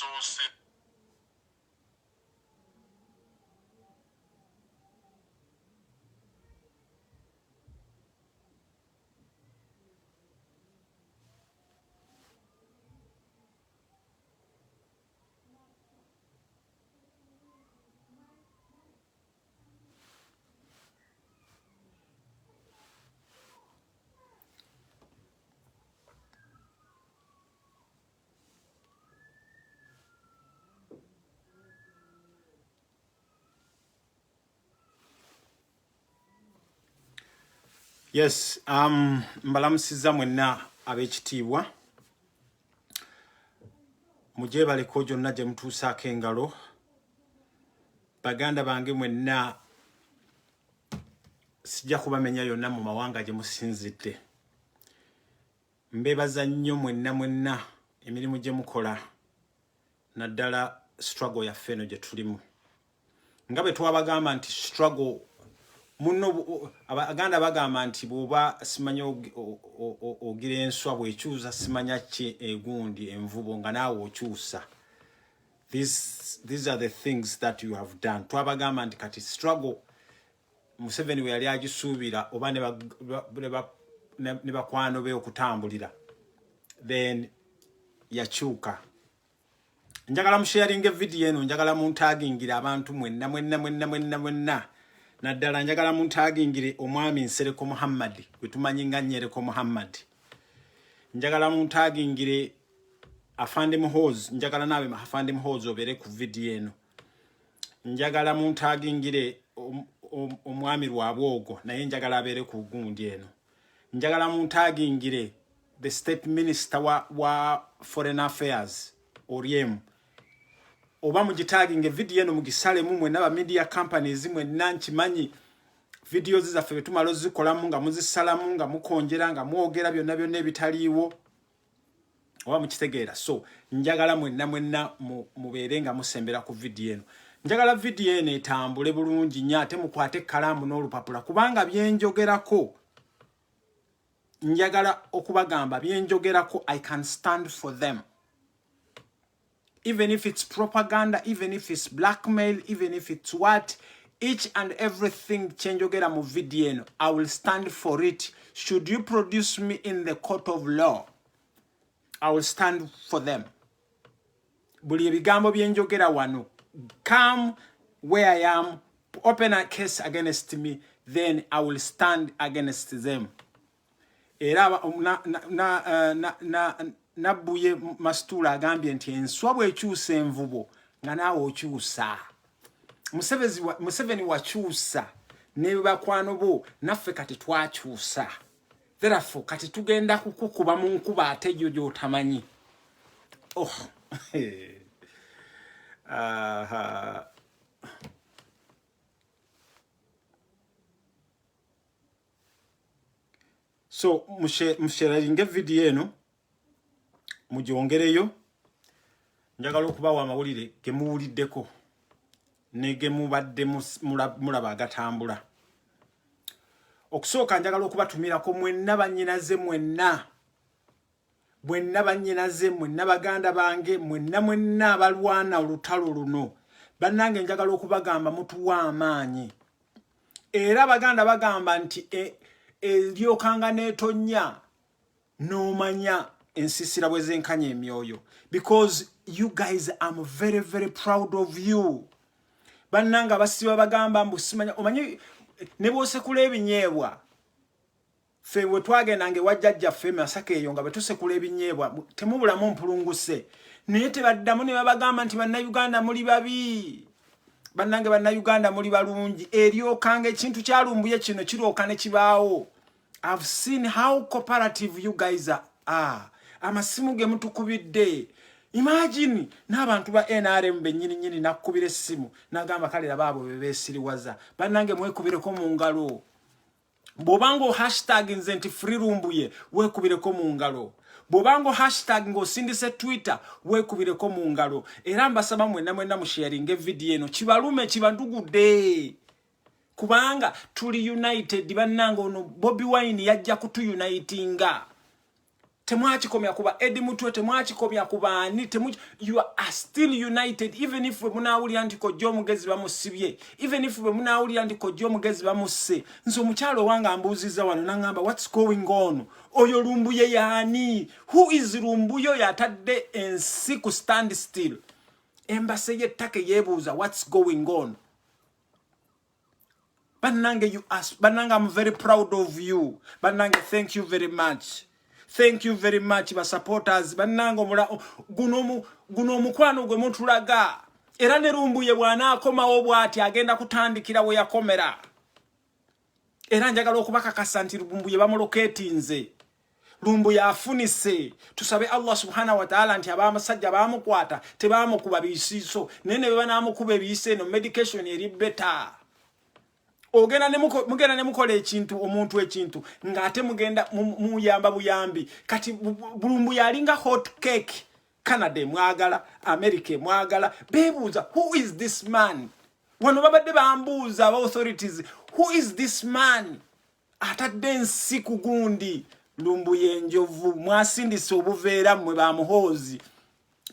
Eyasoose. Yes, mbalamusizza mwenna ab'ekitiibwa, mugyebaleko gyonna gye mutuusaako engalo. Baganda bange mwenna, sijja kubamenya yonna mu mawanga gye musinzidde. Mbebaza nnyo mwenna mwenna emirimu gye mukola, naddala struggle yaffe eno gye tulimu. Nga bwe twabagamba nti struggle muno, abaganda bagamba nti bw'oba simanya ogira enswa bw'ekyusa, simanya ki egundi envubo nga naawe okyusa. These are the things that you have done. Twabagamba nti kati struggle Museveni we yali agisuubira oba ne bakwano be okutambulira, then yakyuka. Njagala musharinga evidiyo eno, njagala muntagingire abantu mwenna mwenna mwenna mwenna mwenna, naddala njagala muntagingire omwami Nsereko Muhammad gwe tumanyi nga Nyereko Muhammad. Njagala muntagingire Afande Muhoozi, njagala naawe Afande Muhoozi obeere ku vidiyo eno. Njagala muntagingire omwami Rwabwogo, naye njagala abeere ku gundi eno. Njagala muntagingire the state minister wa foreign affairs Oryem, oba mugitaginga evidiyo eno, mugisalemu mwenna ba media companies mwenna. Nkimanyi videos zaffe betumala ozikolamu nga muzisalamu, nga mukonjera, nga mwogera byonna byonna ebitaliiwo, oba mukitegeera. So njagala mwenna mwenna mubeere nga musembera ku vidiyo eno. Njagala vidiyo eno etambule bulungi nnyo, ate mukwate ekkalaamu n'olupapula, kubanga byenjogerako, njagala okubagamba byenjogerako, I can stand for them, even if it's propaganda, even if it's blackmail, even if it's what, each and everything kyenjogera mu vidiyo eno, I will stand for it. Should you produce me in the court of law, I will stand for them. Buli ebigambo byenjogera wano, come where I am, open a case against me, then I will stand against them. Era Nabbuye Masituula agambye nti enswa bw'ekyusa envubo nga naawe okyusa. Museveni wakyusa ne bakwano bo, naffe kati twakyusa. Therefore kati tugenda kukukuba mu nkuba ate gyo gy'otamanyi. Oh. Aha. So musharinge vidiyo eno, mugyongereyo. Njagala okubawa amawulire gemuwuliddeko ne gemubadde mulaba agatambula. Okusooka njagala okubatumirako mwenna bannyinaze, mwenna mwenna bannyinaze, mwenna baganda bange, mwenna mwenna abalwana olutalo luno. Bannange, njagala okubagamba mutuwa amaanyi. Era abaganda bagamba nti eryokanga n'etonnya n'omanya ensisira bwe zenkanya emyoyo, because you guys, am very very proud of you. Bannange, abasiba bagamba mbu simanya, omanyi ne bw'osekula ebinyeebwa, ffe bwe twagendanga ewa jjajjaffe Masaka eyo nga bwe tusekula ebinyeebwa temubulamu mpulunguse, naye tebaddamu ne babagamba nti Bannayuganda muli babi. Bannange, Bannayuganda muli balungi. Eryokanga ekintu kyalumbuye kino kirooka ne kibaawo. I've seen how cooperative you guys are. Amasimu ge mutukubidde, imagine n'abantu ba NRM bennyini nnyini nakkubira essimu n'agamba kale laba abo be beesiriwaza. Bannange, mwekubireko mu ngalo. Bw'obanga ohashtag nze nti free Lumbuye, weekubireko mu ngalo. Bw'obanga ohashtag ng'osindise Twitter, weekubireko mu ngalo. Era mbasaba mwenna mwenna musharinga evidiyo eno, kibalume kibandugudde, kubanga tuli united. Bannange, ono Bobi Wine yajja kutuunitinga. Temwakikomya kuba Eddie Mutwe, temwakikomya ku baani. You are still united, even if bwe munaawulira nti Kojja Omugezi bamusibye, even if bwe munaawulira nti Kojja Omugezi bamusse. Nze omukyalo owange ambuuzizza wano naŋŋamba, "What's going on? Oyo Lumbuye yaani? Who is Lumbuye oyo atadde ensi ku stand still?" Embassy y'ettaka yeebuuza, "What's going on?" Bannange, you ask, bannange, I'm very proud of you. Bannange, thank you very much, thank you very much, basupporters. Bannange, guno omukwano gwe mutulaga, era ne Lumbuye bw'anaakomawo bw'ati agenda kutandikira we yakomera. Era njagala okubakakasa nti Lumbuye bamuloketinze, Lumbuye afunise. Tusabe Allah subhanahu wataala nti abamusajja bamukwata tebamukuba bisiiso, naye ne bwe banaamukuba ebiyiso, eno medication eri better. Ogenda mugenda ne mukola ekintu, omuntu ekintu ng'ate mugenda muyamba buyambi. Kati Bulumbu yalinga hot cake. Canada mwagala, America mwagala, beebuuza, "Who is this man?" Wano babadde bambuuza aba authorities, "Who is this man atadde ensi ku gundi?" Lumbu yenjovu. Mwasindise obuveera mmwe bamuhoozi,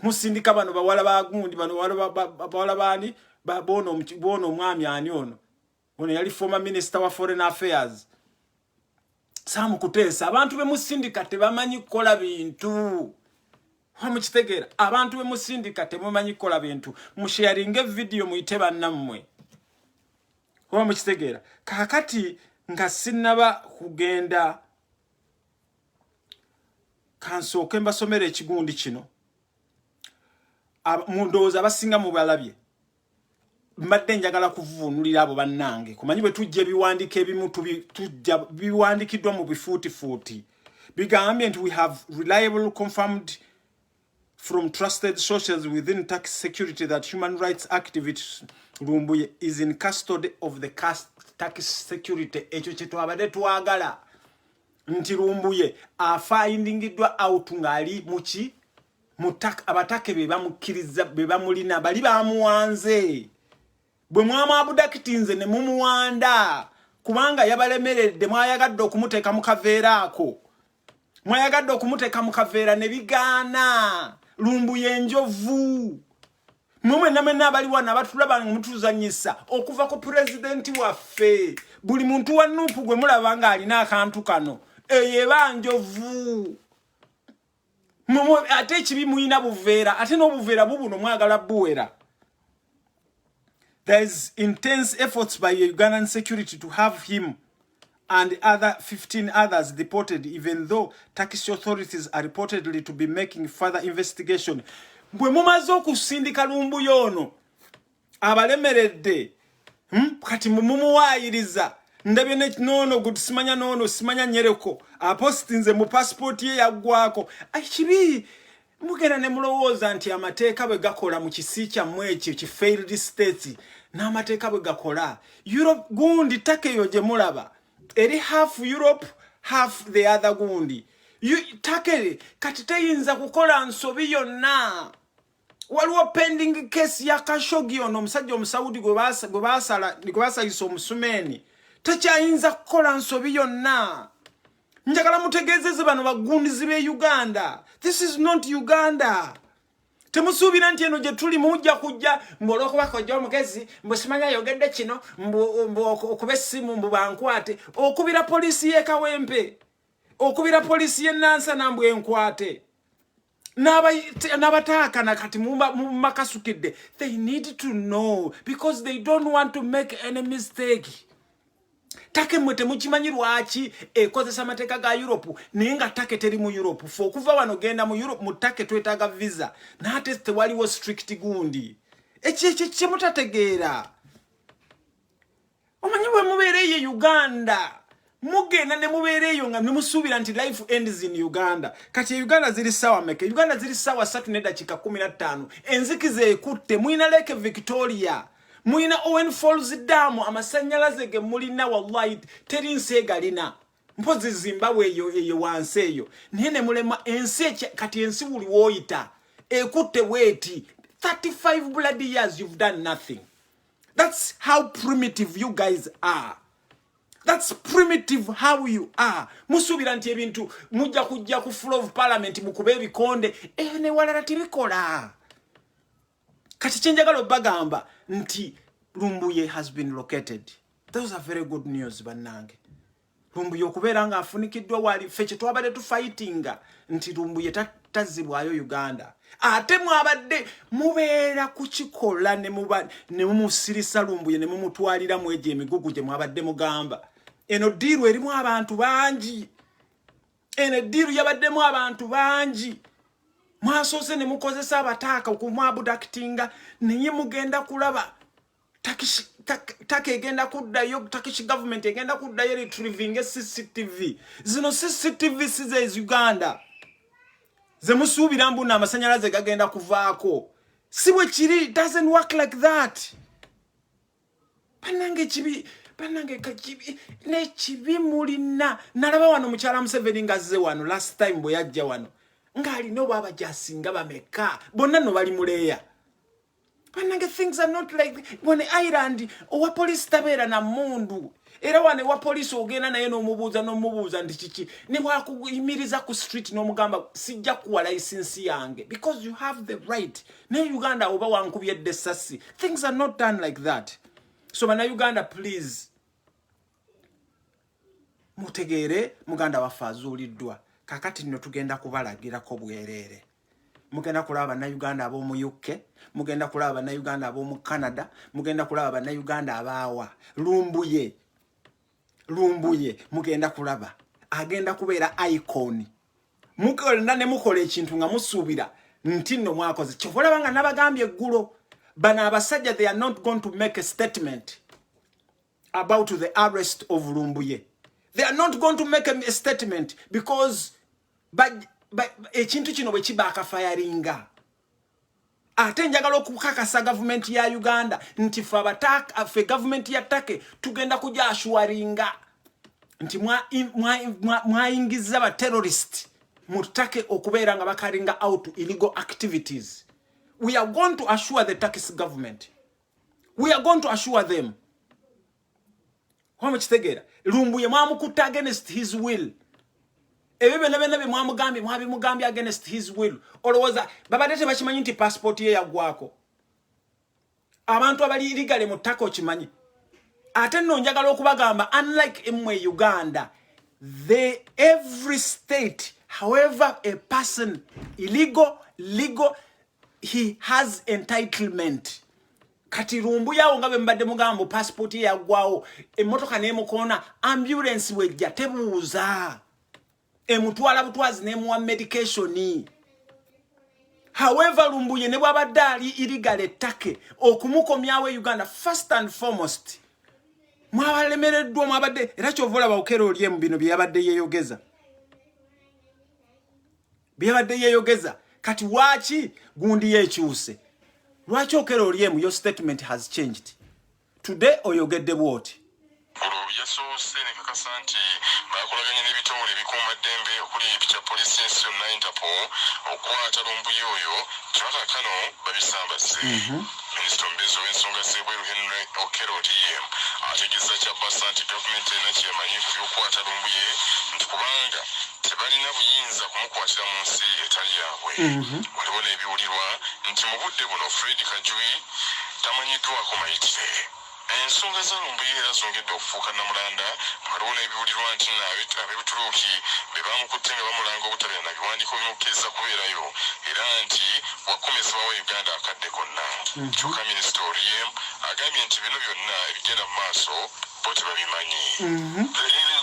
musindika bano bawala bagundi, bano bawala baani, bono omwami ani ono, ono yali former minister wa foreign affairs, Sam Kuteesa. Abantu bemusindika tebamanyi kukola bintu. Wamukitegeera? Abantu bemusindika temumanyi kukola bintu. Musharinga evidiyo, muyite bannammwe. Oba mukitegeera? Kaakati nga sinnaba kugenda, kansooke mbasomera ekigundi kino. Mu ndowooza abasinga mubalabye. Mbadde njagala kuvuunulira abo bannange. Kumanyi bwe tujja ebiwandiiko ebimu tujja biwandikiddwa mu bifuutifuuti. Bigambye nti, "We have reliable confirmed from trusted sources within Turkish security that human rights activist Lumbuye is in custody of the Turkish security." Ekyo kye twabadde twagala, nti Lumbuye afindingiddwa out ng'ali muki? Abatake be bamukkiriza, be bamulina, bali bamuwanze. Bwe mwamwabudakiti ne mumuwanda kubanga yabalemeredde. Mwayagadde okumuteeka mu kaveera ako, mwayagadde okumuteeka mu kaveera ne bigaana. Lumbuye enjovu. Mwe mwenna mwenna abali wano abatulaba nga mutuzanyisa, okuva ku pulezidenti waffe, buli muntu wa NUP gwe mulaba ng'alina akantu kano, eyo eba njovu. Ate ekibi muyina buveera, ate n'obuveera bubuno mwagala buwera. "There is intense efforts by Ugandan security to have him and other 15 others deported, even though Turkish authorities are reportedly to be making further investigation." Bwe mumaze okusindika Lumbuye ono abalemeredde, Kati mumuwaayiriza. Ndabye ne noono gwe simanya, noono simanya Nyereko apostinze mu passport ye yaggwako. Ekibi mugenda ne mulowooza nti amateeka bwe gakola mu kisi kyammwe ekyo ki failed states, n'amateeka bwe gakola Europe. Gundi Turkey eyo gye mulaba eri half Europe, half the other gundi. Turkey kati teyinza kukola nsobi yonna. Waliwo pending case ya Khashoggi, ono omusajja Omusaudi gwe basalisa omusumeeni. Tekyayinza kukola nsobi yonna. Njagala mutegeezeze bano bagundizi b'e Uganda, this is not Uganda. Temusuubira nti eno gye tuli mujja kujja mbu olwokuba Kojja Omugezi mbu simanya ayogedde kino, mbu okuba essimu mbu bankwate. Okubira poliisi y'e Kawempe, okubira poliisi y'e Nansana mbu enkwate n'abataakana. Kati mumakasukidde. They need to know because they don't want to make any mistake. Turkey mmwe temukimanyi lwaki ekozesa amateeka ga Europe, naye nga Turkey teri mu Europe. Fe okuva wano genda mu Europe, mu Turkey twetaaga visa, naate tewaliwo strict gundi. Ekyo ekyo kyemutategeera. Omanyi bwe mubeera eyo e Uganda, mugenda ne mubeera eyo nga nemusuubira nti life ends in Uganda. Kati e Uganda ziri ssaawa meka? Uganda ziri ssaawa 3:15. Enzikiza ekutte. Mulina Lake Victoria, mulina Owen Falls Dam. Amasanyalaze ge mulina, wallahi teri nsi egalina, mpozi Zimbabwe eyo eyo wansi eyo. Naye ne mulema ensi. Kati ensi buli wooyita ekutte bweti. 35 bloody years, you've done nothing. That's how primitive you guys are. That's primitive how you are. Musuubira nti ebintu mujja kujja ku floor of parliament mukube ebikonde eyo newalala tebikola. Kati kyenjagala obagamba nti Lumbuye has been located. Those are very good news, bannange. Lumbuye okubeera ng'afunikiddwa wali, ffe kye twabadde tufightinga nti Lumbuye tazzibwayo Uganda, ate mwabadde mubeera kukikola ne mumusirisa Lumbuye ne mumutwalira mu egyo emigugu gye mwabadde mugamba. Eno deal erimu abantu bangi, eno deal yabaddemu abantu bangi. Mwasoose ne mukozesa abataaka okumwabductinga, naye mugenda kulaba Turkey egenda kuddayo, Turkish government egenda kuddayo retrieving CCTV zino. CCTV si ze Uganda zemusuubira mbu amasanyalaze gagenda kuvaako. Si bwe kiri, doesn't work like that. Bannange, kibi, bannange, kakibi nekibi mulina. Nalaba wano mukyala Museveni ng'azze wano last time, bwe yajja wano ng'alina oba abajasinga bameka, bonna nno bali muleeya. Bannange, things are not like wano Ireland owa poliisi tabeera na mundu, era wano ewa poliisi ogenda naye n'omubuuza n'omubuuza nti kiki, ne bwakuyimiriza ku street n'omugamba, "Sijja kuwa license yange," because you have the right. Naye Uganda oba wankubyedde essasi. Things are not done like that. So Bannayuganda, please mutegeere, muganda waffe azuuliddwa. Kakati nno tugenda kubalagirako bwereere. Mugenda kulaba Bannayuganda ab'omu UK, mugenda kulaba Bannayuganda ab'omu Canada, mugenda kulaba Bannayuganda abaawa Lumbuye. Lumbuye mugenda kulaba agenda kubeera icon. Mugenda ne mukola ekintu nga musuubira nti nno mwakoze. Kyova olaba nga nabagambye eggulo, bano abasajja, they are not going to make a statement about the arrest of Lumbuye. They are not going to make a statement because ekintu kino bwe kiba akafayaringa. Ate njagala okukakasa gavumenti ya Uganda nti fe gavumenti ya Turkey tugenda kuja assuringa nti mwayingiza ba terrorist mu Turkey okubeera nga bacarryinga out illegal activities. We are going to assure the Turkish government, we are going to assure them. Wamukitegeera, Lumbuye mwamukutta against his will. Ebyo byonna byonna bye mwamugambye, mwabimugambye against his will. Olowooza babadde tebakimanyi nti passport ye yaggwako? Abantu abali illegally mu ttaka okimanyi. Ate nno njagala okubagamba, unlike emmwe Uganda, the every state, however a person, illegal, legal, he has entitlement. Kati Lumbuye awo nga bwe mubadde mugamba passport ye yaggwawo, emmotoka n'emukoona, ambulance bwejja tebuuza, emutwala butwazi n'emuwa medication. However, Lumbuye ne bwabadde ali illegal e Turkey, okumukomyawo e Uganda, first and foremost mwabalemereddwa mwabadde. Era kyova olaba Okello Oryem bino bye yabadde yeeyogeza, bye yabadde yeeyogeza. Kati waaki gundi yeekyuse? Lwaki Okello Oryem, your statement has changed today? Oyogedde bwoti. Ggulo yasoose nekakasa nti bakolaganye n'ebitongole ebikuumaddembe okuli ekya poliisi y'ensi yonna, Interpol, okukwata Lumbuye oyo, kyokka kaakano babisambase. Minisita omubeezi ow'ensonga z'ebweru Henry Okello Oryem ategeeza kyabasa nti gavumenti erina kyemanyi ku by'okukwata Lumbuye, nti kubanga tebalina buyinza kumukwatira mu nsi etali yaabwe. Waliwo n'ebiwulirwa nti mu budde buno Fred Kajui tamanyiddwako mayitire. Ensonga za Lumbuye era zongedde okufuuka namulanda. Waliwo n'ebiwulirwa nti nno ab'Ebutuluuki be bamukutte nga bamulanga obutabeera na biwandiiko bimukkiriza kubeerayo, era nti wakomezebwawo Uganda akadde konna. Kyokka minisita Oryem agambye nti bino byonna ebigenda mu maaso bo tebabimanyi.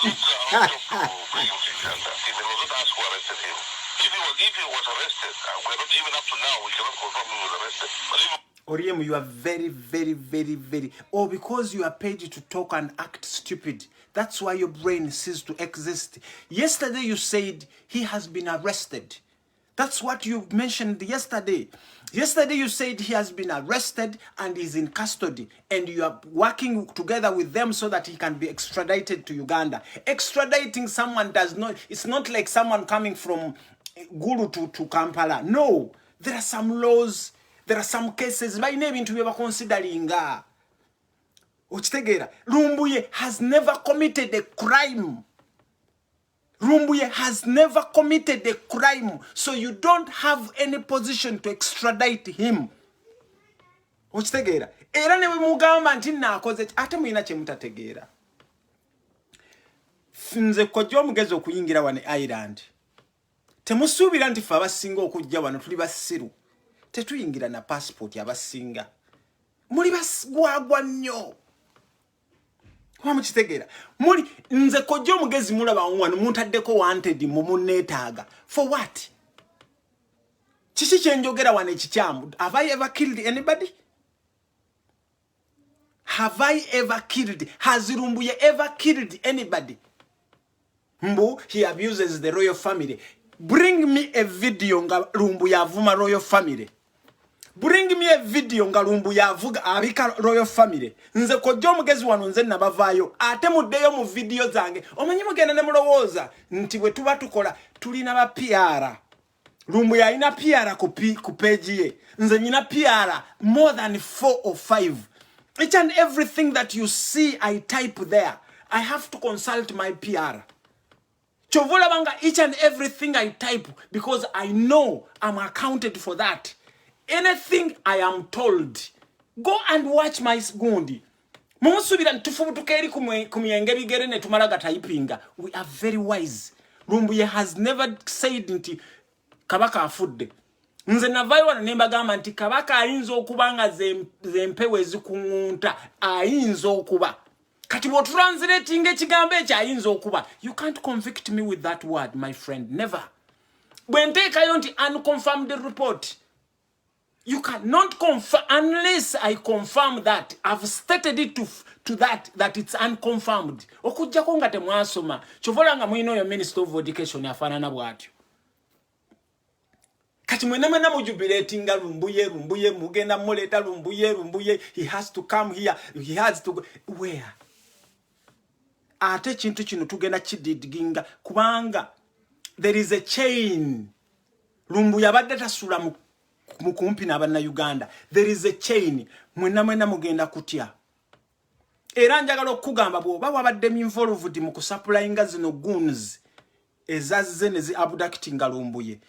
He is not allowed to bring him to Uganda. He was not asked who arrested him. If he was arrested, we are not, even up to now, we cannot confirm he was arrested. But if Oryem, you are very, very, very, very. Oh, because you are paid to talk and act stupid. That's why your brain ceased to exist. Yesterday you said he has been arrested. That's what you mentioned yesterday. Yesterday you said he has been arrested and is in custody, and you are working together with them so that he can be extradited to Uganda. Extraditing someone does not, it's not like someone coming from Gulu to Kampala. No, there are some laws, there are some cases, balina ebintu bye baconsideringa. Okitegeera? Lumbuye has never committed a crime. Lumbuye has never committed a crime, so you don't have any position to extradite him. Okitegeera? Era ne bwe mugamba nti naakoze, ate mulina kye mutategeera. Nze kojja omugezi okuyingira wano Ireland, temusuubira nti ffe abasinga okujja wano tuli basiru. Tetuyingira na passport. Abasinga muli basgwagwa nnyo, kuba mukitegeera muli. Nze kojja omugezi mulaba wano muntaddeko wanted, mumunneetaaga for what? Kiki kyenjogera wano ekikyamu? Have I ever killed anybody? Have I ever killed? Has Lumbuye ever killed anybody? Mbu he abuses the royal family. Bring me a video nga Lumbuye avuma royal family. Bring me a video nga Lumbuye avuga abika royal family. Nze kojja omugezi wano, nze nabavaayo. Ate muddeyo mu video zange. Omanyi mugenda ne mulowooza nti bwe tuba tukola tulina ba PR. Lumbuye alina PR ku page ye. Nze nyina PR more than four or five. Each and everything that you see I type there, I have to consult my PR. Kyova olaba nga each and everything I type, because I know I'm accounted for that. Anything I am told, go and watch my gundi. Mumusuubira nti tufubutuka eri ku myenge bigere ne tumala gatayipinga? We are very wise. Lumbuye has never said nti Kabaka afudde. Nze navayo wano ne mbagamba nti Kabaka ayinza okuba nga zempewo ezikuŋŋunta, ayinza okuba. Kati bw'otranslatinga ekigambo ekyo, ayinza okuba, you can't convict me with that word, my friend, never. Bwe nteekayo nti unconfirmed report, you cannot confirm unless I confirm that I've stated it to that it's unconfirmed. Okuggyako nga temwasoma. Kyova olaba nga mulina oyo Minister of Education afaanana bw'atyo. Kati mwena mwena mujubilatinga Lumbuye, Lumbuye mugenda muleeta Lumbuye, Lumbuye, he has to come here, he has to go where? Ate ekintu kino tugenda kidiginga, kubanga there is a chain. Lumbuye abadde tasula mu kumpi n'Abannayuganda. There is a chain. Mwena mwena mugenda kutya. Era njagala okukugamba, bw'oba wabadde involved mu kusupplyinga zino guns ezazze ne zi abductinga Lumbuye,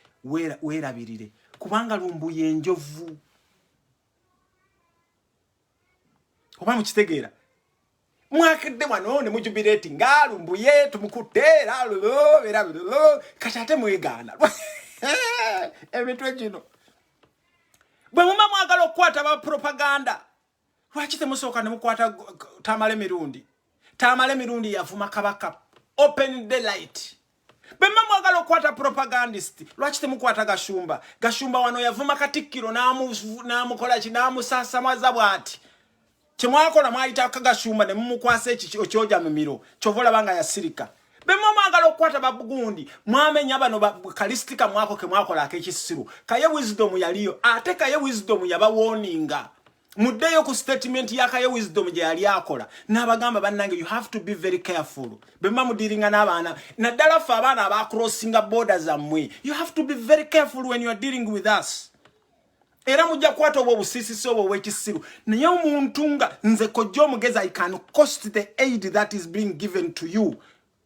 weerabirire, kubanga Lumbuye enjovu. Oba mukitegeera? Mwakedde wano ne mujubilate nga Lumbuye tumukutte, era era kati ate mwegaana emitwe gino. Bwe muba mwagala okukwata ba propaganda, lwaki temusooka ne mukwata Tamale Mirundi? Tamale Mirundi yavuma Kabaka open daylight. Bwe muba mwagala okukwata propagandist, lwaki temukwata Gashumba? Gashumba wano yavuma Katikkiro n'amukola ki, n'amusasamaza bw'ati. Kyemwakola, mwayitako Gashumba ne mumukwasa ekyoja mumiro. Kyova olaba nga yasirika. Bwe muba mwagala okukwata bagundi, mwamenya bano kalistika mwako ke mwakola ak'ekisiru. Kaye Wisdom yaliyo, ate Kaye Wisdom yabawoninga. Muddeyo ku statement ya Kaye Wisdom gye yali akola n'abagamba, bannange, you have to be very careful bwe muba mudealinga n'abaana, naddala ffe abaana abacrossinga border zammwe. You have to be very careful when you are dealing with us. Era mujja kukwata obwo obusiisisi obwo obw'ekisiru. Naye omuntu nga nze kojja omugezi, I can cost the aid that is being given to you,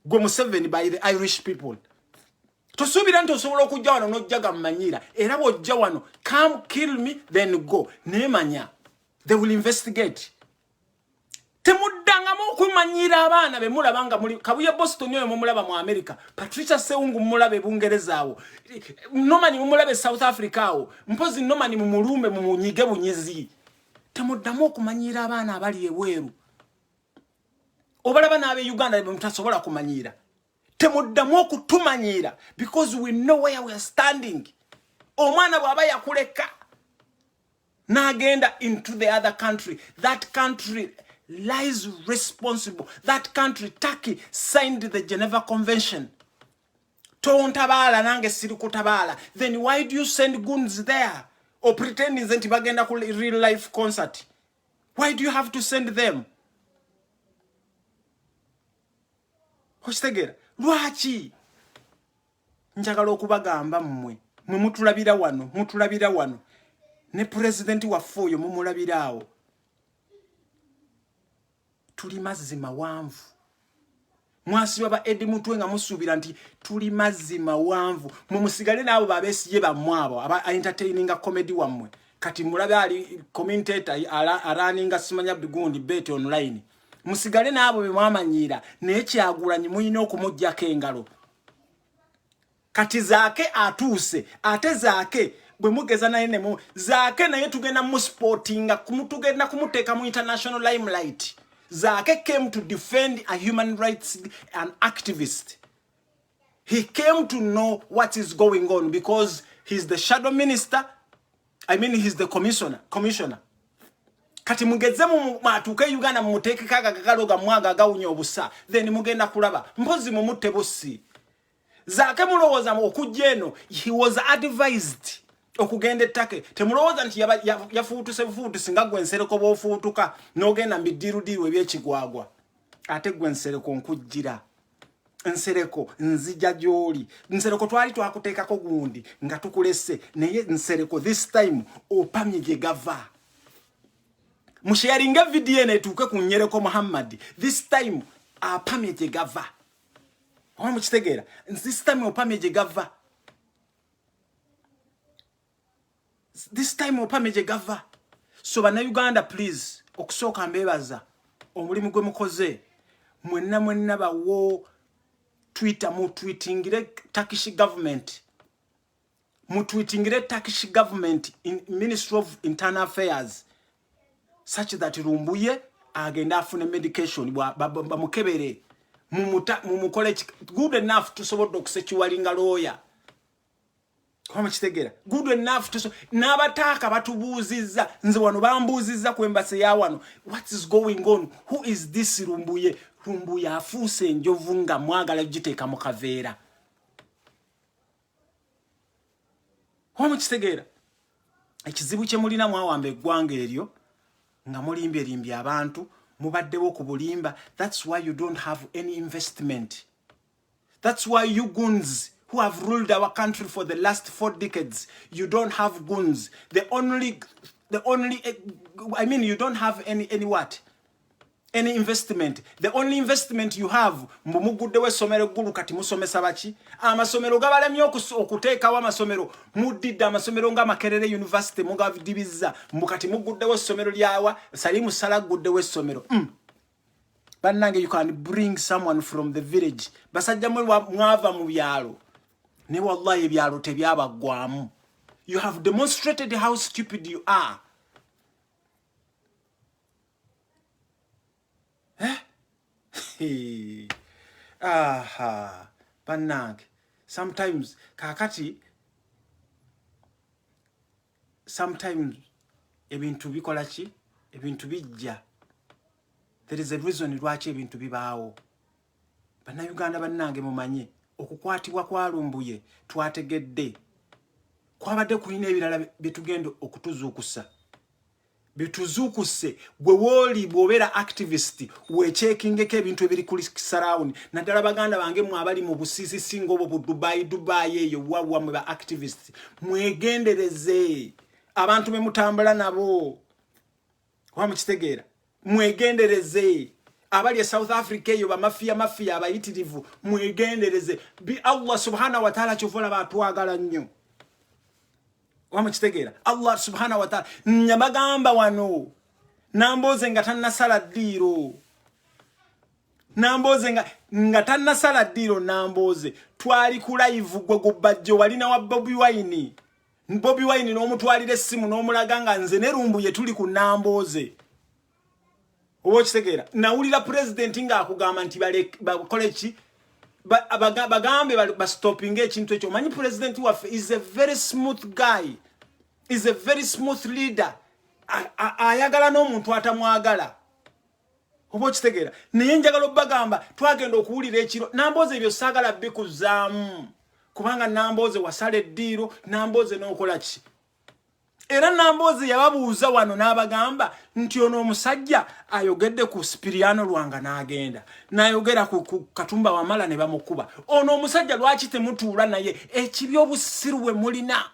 gwe Museveni, by the Irish people. Tosuubira nti osobola okujja wano n'ojja gammanyira. Era bw'ojja wano, come kill me, then go. Naye manya they will investigate. Temuddangamu okumanyira abaana be mulaba nga muli Kabuye Boston oyo mumulaba mu America, Patricia Sewungu mumulaba e Bungereza awo, Nomani mumulaba e South Africa awo. Mpozi Nomani mumulumbe, mumunyige bunyizi. Temuddamu okumanyira abaana abali ebweru. Obalaba n'abe Uganda mutasobola kumanyira. Temuddamu okutumanyiira, because we know where we are standing. Omwana bw'aba yakuleka n'agenda into the other country, that country lies responsible. That country, Turkey, signed the Geneva Convention. Tontabaala nange siri kutabaala. Then why do you send guns there or pretending nti bagenda ku real life concert? Why do you have to send them? Okitegeera lwaki njagala okubagamba? Mmwe mwe mutulabira wano, mutulabira wano ne pulezidenti waffe oyo mumulabira awo. Tuli mazzi mawanvu. Mwasiba ba Eddie Mutwe nga musuubira nti tuli mazzi mawanvu. Mwe musigale n'abo babeesiye bammwe abo aba entertaininga comedy wammwe. Kati mulabe ali commentator araninga simanya bigundi bet online. Musigale n'abo be mwamanyiira naye Kyagulanyi mulina okumuggyako engalo. Kati Zaake atuuse ate Zaake bwe mugeza naye nemu Zaake naye tugenda musportinga tugenda kumuteeka mu international limelight. Zaake came to defend a human rights an activist. He came to know what is going on because he's the shadow minister. I mean, he's the commissioner. Kati mugeze atuuke Uganda mumuteekeko agagalo gammwe ago agawunya obusa, then mugenda kulaba mpozi mumutte bussi. Zaake mulowooza okujja eno he was advised okugenda ettake. Temulowooza nti yafuutuse bufuutusi nga gwe Nsereko bw'ofuutuka n'ogenda mu biddiirudiiru eby'ekigwagwa. Ate gwe Nsereko nkujjira. Nsereko nzija gy'oli. Nsereko twali twakuteekako gundi nga tukulese, naye Nsereko this time opamye gye gava. Musharinga video eno etuuke ku Nyereko Muhammad. This time apamye gye gava. Oba mukitegeera? This time opamye gye gava. This time opamye gye gava. So bannayuganda please, okusooka mbeebaza omulimu gwe mukoze. Mwenna mwenna bawo Twitter mutweetingire Turkish government. Mutweetingire Turkish government in Ministry of Internal Affairs such that Lumbuye agenda afune medication bamukebere mumukole good enough tusobodde okusecuringa lawyer. Kwa mukitegeera? Good enough n'abataaka batubuuzizza. Nze wano bambuuzizza ku embassy ya wano, what is going on, who is this Lumbuye? Lumbuye afuuse enjovu nga mwagala giteeka mu kaveera. Kwa mukitegeera? Ekizibu kye mulina, mwawamba eggwanga eryo nga mulimbyerimbye abantu, mubaddewo ku bulimba. That's why you don't have any investment. That's why you goons who have ruled our country for the last 4 decades, you don't have goons. The only, I mean, you don't have any what? Any investment. The only investment you have, mbu muguddewo essomero eggulu kati musomesa baki? Amasomero gabalemye okuteekawo amasomero. Muddidde amasomero nga Makerere University mugadibizza. Mbu kati muguddewo essomero lyawa, Salimu Sala aguddewo essomero. Bannange, you can bring someone from the village. Basajja mwe mwava mu byalo. Ne wallahi ebyalo tebyabaggwamu. You have demonstrated how stupid you are. Eh? Aha. Bannange. Sometimes kakati sometimes ebintu bikola ki? Ebintu bijja. There is a reason lwaki ebintu bibaawo. Bannayuganda bannange mumanye okukwatibwa kwa Lumbuye twategedde kwabadde kulina ebirala bye tugenda okutuzuukusa. Bituzuukuse gwe wooli bw'obeera activist weekyekingeko ebintu ebiri ku surround, naddala baganda bange mwe abali mu busiisisi ng'obwo bu Dubai, Dubai eyo wawa mwe ba activist mwegendereze abantu be mutambula nabo. Oba mukitegeera? Mwegendereze abali e South Africa eyo bamafiya mafiya abayitirivu, mwegendereze. Bi Allah subhanahu wa ta'ala kyova olaba atwagala nnyo. Oba mukitegeera? Allah subhanahu wa ta'ala nyabagamba wano Nambooze nga tannasala ddiiro, Nambooze nga tannasala ddiiro, Nambooze twali ku live gwe gubbajjo walina wa Bobi Wine. Bobi Wine n'omutwalira essimu n'omulaga nga nze ne Lumbuye tuli ku Nambooze. Oba okitegeera? Nawulira pulezidenti ng'akugamba nti bakole ki? Bagambe bastopinge ekintu ekyo. Omanyi pulezidenti waffe is a very smooth guy, is a very smooth leader. Ayagala n'omuntu atamwagala. Oba okitegeera? Naye njagala obbagamba twagenda okuwulira ekiro Nambooze ebyo saagala bikuzaamu kubanga Nambooze wasala eddiiro, Nambooze n'okola ki? Era Nambooze yababuuza wano n'abagamba nti ono omusajja ayogedde ku Sipiriano Lwanga n'agenda n'ayogera ku Katumba Wamala ne bamukuba. Ono omusajja lwaki temutuula naye? Ekibi obusiru bwe mulina.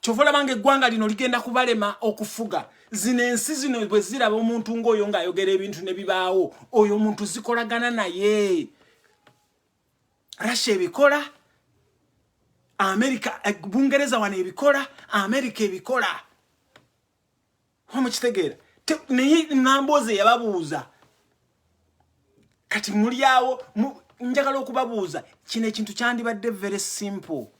Kyova olaba nga eggwanga lino ligenda kubalema okufuga. Zino ensi zino bwe ziraba omuntu ng'oyo ng'ayogera ebintu ne bibaawo, oyo omuntu zikolagana naye. Russia ebikola, America, eh, Bungereza wano ebikola, America ebikola. Omukitegeera? Naye Nambooze yababuuza. Kati muli awo, njagala okubabuuza kino ekintu kyandibadde very simple.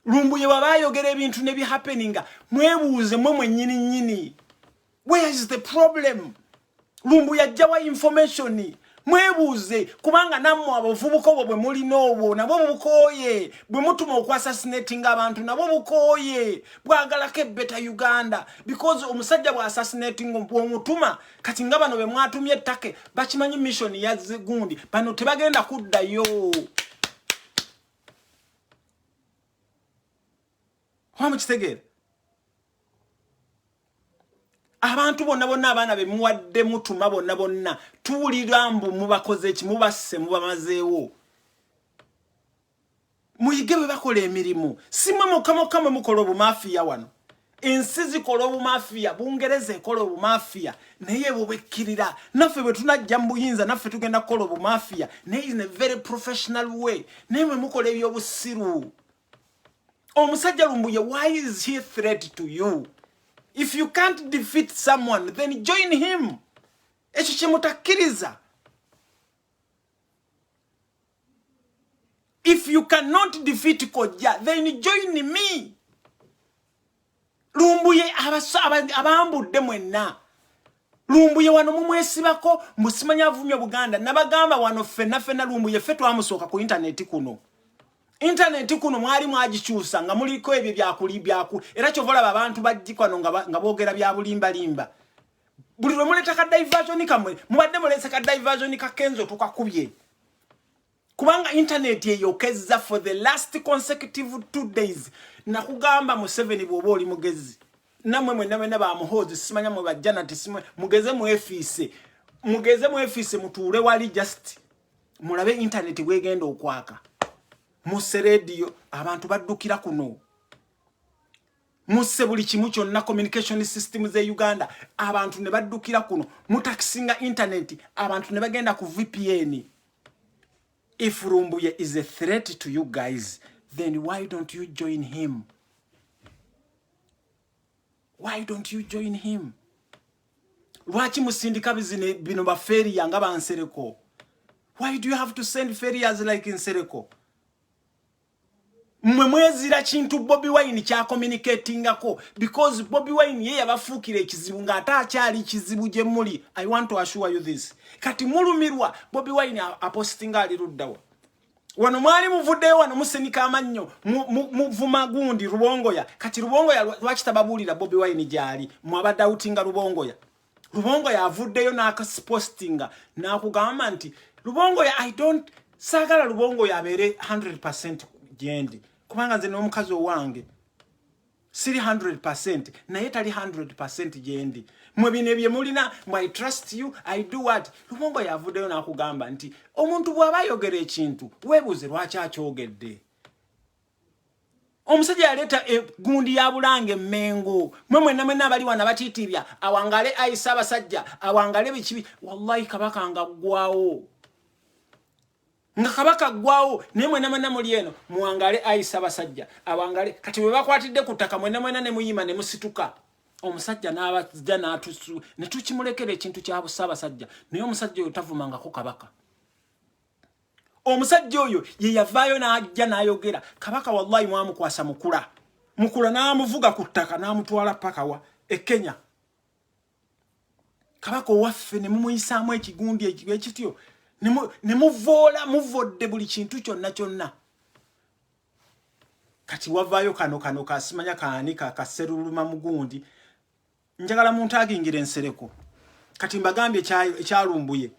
Lumbuye bw'aba ayogera ebintu ne bihappeninga, mwebuuze mwe mwennyini nnyini, where is the problem? Lumbuye ajjawa information? Mwebuuze, kubanga nammwe abavubuka obwo bwe mulina obwo nabwo bukooye, bwe mutuma okwassassinatinga abantu nabwo bukooye, bwagalako ebetter Uganda. Because omusajja bw'assassinatinga bw'omutuma, kati nga bano be mwatumye ettake bakimanyi mission ya gundi, bano tebagenda kuddayo. Oba mukitegeera? Abantu bonna bonna, abaana be muwadde mutuma bonna bonna, tuwulira mbu mubakoze eki, mubasse, mubamazeewo. Muyige bwe bakola emirimu. Si mwe mukka mukka mwe mukola obumafiya wano. Ensi zikola obumafiya, Bungereza ekola obumafiya, naye bwe bwekkirira. Naffe bwe tunajja mu buyinza, naffe tugenda kukola obumafiya, naye in a very professional way. Naye mwe mukola ebyobusiru. Omusajja Lumbuye, why is he a threat to you? If you can't defeat someone, then join him. Ekyo kyemutakkiriza. If you cannot defeat Kojja, then join me. Lumbuye abambudde mwenna. Lumbuye wano mumwesibako, musimanya avumye Buganda. Nabagamba wano ffenna ffenna Lumbuye ffe twamusooka ku intaneti kuno. Intaneti kuno mwali mwagikyusa nga muliko ebyo byakuli byaku, era kyova olaba abantu bajjikwano nga boogera bya bulimbalimba. Buli lwe muleeta ka diversion kammwe, mubadde muleese ka diversion ka Kenzo tukakubye. Kubanga internet eyokezza for the last consecutive 2 days. Nakugamba Museveni bw'oba oli mugezi, nammwe mwenna mwenna ba Muhoozi, simanya mwe bajja nati simwe, mugeze mwefiise, mugeze mwefiise, mutuule wali just mulabe internet bwegenda okwaka. Musse radio, abantu baddukira kuno. Musse buli kimu kyonna, communication system ze Uganda, abantu ne baddukira kuno. Mutakisinga internet, abantu ne bagenda ku VPN. If Lumbuye is a threat to you guys, then why don't you join him? Why don't you join him? Lwaki musindika bizine bino ba failure nga bansereko? Why do you have to send failures like Nsereko? Mwe mwezira kintu Bobi Wine kya communicatingako, because Bobi Wine ye yabafuukira ekizibu ng'ate akyali kizibu gye muli. I want to assure you this. Kati mulumirwa Bobi Wine apostinga ali luddawa. Wano mwali muvuddeyo wano musinika amannyo, muvuma gundi Rubongoya. Kati Rubongoya lwaki tababuulira Bobi Wine gy'ali? Mwabadde outinga Rubongoya. Rubongoya avuddeyo n'akasipostinga n'akugamba nti Rubongoya, I don't, saagala Rubongoya abeere 100% gyendi, kubanga nze n'omukazi owange siri 100%, naye tali 100% gyendi. Mwe bino bye mulina mwe, I trust you, I do what? Rubongoya avuddeyo n'akugamba nti omuntu bw'aba ayogera ekintu, weebuuze lwaki akyogedde. Omusajja yaleeta egundi ya Bulange Emmengo. Mwe mwenna mwenna abali wano abatiitiibya, awangale ayi Ssaabasajja, awangale bikibi. Wallahi Kabaka nga ggwawo, nga Kabaka ggwawo, naye mwenna mwenna muli eno muwangale ayi Ssaabasajja, awangale. Kati bwe bakwatidde ku ttaka, mwenna mwenna ne muyima ne musituka, omusajja n'abajja n'atusu ne tukimulekera ekintu kya Bussaabasajja. Naye omusajja oyo tavumangako Kabaka. Omusajja oyo ye yavaayo n'ajja n'ayogera Kabaka. Wallahi mwamukwasa Mukula, Mukula n'amuvuga ku ttaka n'amutwala pakawa e Kenya. Kabaka owaffe ne mumuyisaamu ekigundi ekityo, ne muvoola, muvodde buli kintu kyonna kyonna. Kati wavaayo kano kano kasimanya kaani kaseruluma mugundi. Njagala muntu agingira ensereko. Kati mbagambye ekyalumbuye,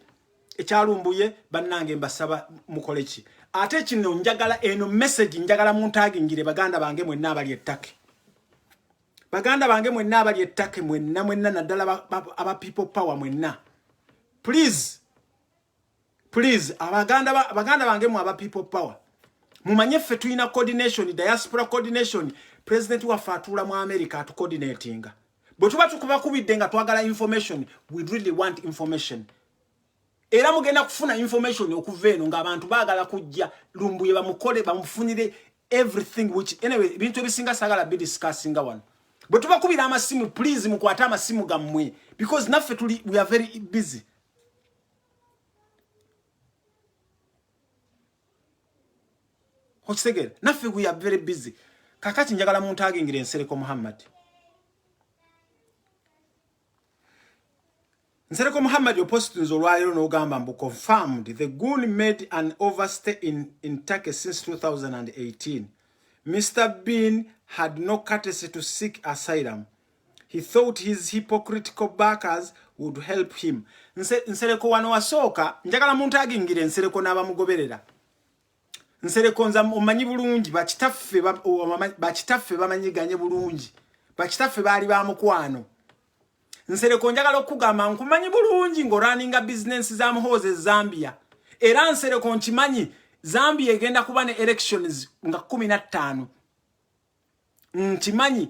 ekyalumbuye. Bannange, mbasaba mukole ki? Ate kino njagala eno message, njagala muntu agingire. Baganda bange mwenna abali ettake, baganda bange mwenna abali ettake, mwenna mwenna, naddala aba People Power mwenna, please, please, abaganda bange mu aba People Power, mumanye ffe tulina coordination, diaspora coordination. President waffe atuula mu America atucoordinatinga. Bwe tuba tukubakubidde nga twagala information, we really want information. Era mugenda kufuna information okuva eno ng'abantu baagala kujja Lumbuye bamukole bamufunire everything, which anyway ebintu ebisinga saagala bidiscussinga wano. Bwe tubakubira amasimu, please mukwate amasimu gammwe, because naffe tuli, we are very busy. Okitegeera, naffe we are very busy. Kakati njagala muntu agingira Nsereko Muhammad. Nsereko Muhammad opostinze olwaleero n'ogamba mbu confirmed the goon made an overstay in Turkey since 2018. Mr. Bean had no courtesy to seek asylum. He thought his hypocritical backers would help him. Nsereko wano wasooka njagala muntu agingira Nsereko n'abamugoberera. Nsereko nza omanyi bulungi, bakitaffe bamanyiganye bulungi, bakitaffe baali ba mukwano. Nsereko njagala okugamba nkumanyi bulungi ng'orunninga bizinensi za Muhoozi e Zambia. Era Nsereko nkimanyi Zambia egenda kuba ne elections nga 15. Nkimanyi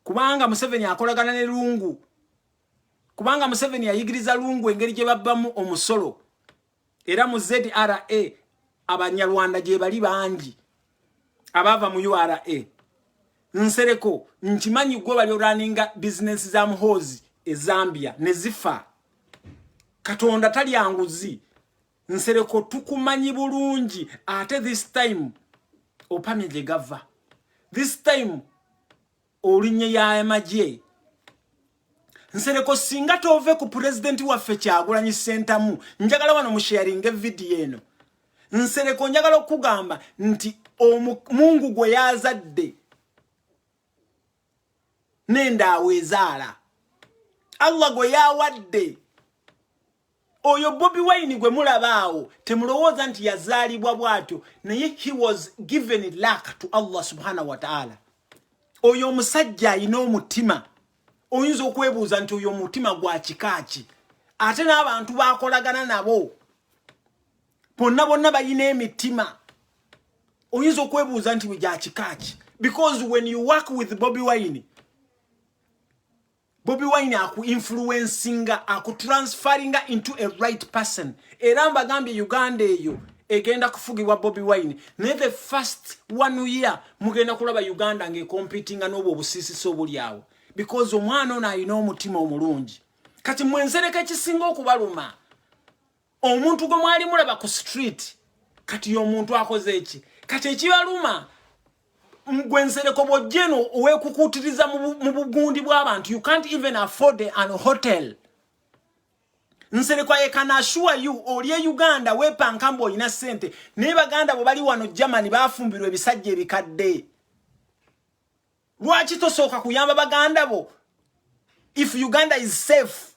kubanga Museveni akolagana ne Lungu, kubanga Museveni yayigiriza Lungu engeri gye babbamu omusolo. Era mu ZRA Abanyarwanda gye bali bangi abava mu URA. Nsereko nkimanyi gwe bali orunninga bizinensi za Muhoozi e Zambia ne zifa. Katonda talyanguzi. Nsereko tukumanyi bulungi, ate this time opamye gye gava. This time olinnye y'amagye. Nsereko singa tove ku pulezidenti waffe Kyagulanyi Ssentamu, njagala wano musharinge vidiyo eno. Nsereko njagala okugamba nti Mungu gwe yazadde n'endaawo ezaala, Allah gwe yawadde oyo Bobi Wine gwe mulaba awo, temulowooza nti yazaalibwa bw'atyo, naye he was given luck to Allah subhanahu wa ta'ala. Oyo omusajja alina omutima, oyinza okwebuuza nti oyo omutima gwa kika ki, ate n'abantu bakolagana nabo bonna bonna balina emitima, oyinza okwebuuza nti gya kika ki, because when you work with Bobi Wine, Bobi Wine aku-influencinga, akutransferinga into a right person. Era mbagambye Uganda eyo egenda kufugibwa Bobi Wine, naye the first one year mugenda kulaba Uganda ng'ecompetinga n'obwo obusiisisi obuli awo, because omwana ono alina omutima omulungi. Kati mwensereka ekisinga okubaluma, omuntu gwe mwali mulaba ku street kati y'omuntu akoze eki. Kati ekibaluma gwe Nsereko, bw'ojja eno weekukuutiriza mu bugundi bw'abantu, you can't even afford an hotel. Nsereko, I can assure you, oli e Uganda weepanka mbu olina ssente, naye baganda bwe bali wano Germany bafumbirwa ebisajja ebikadde. Lwaki tosooka kuyamba baganda bo? If Uganda is safe,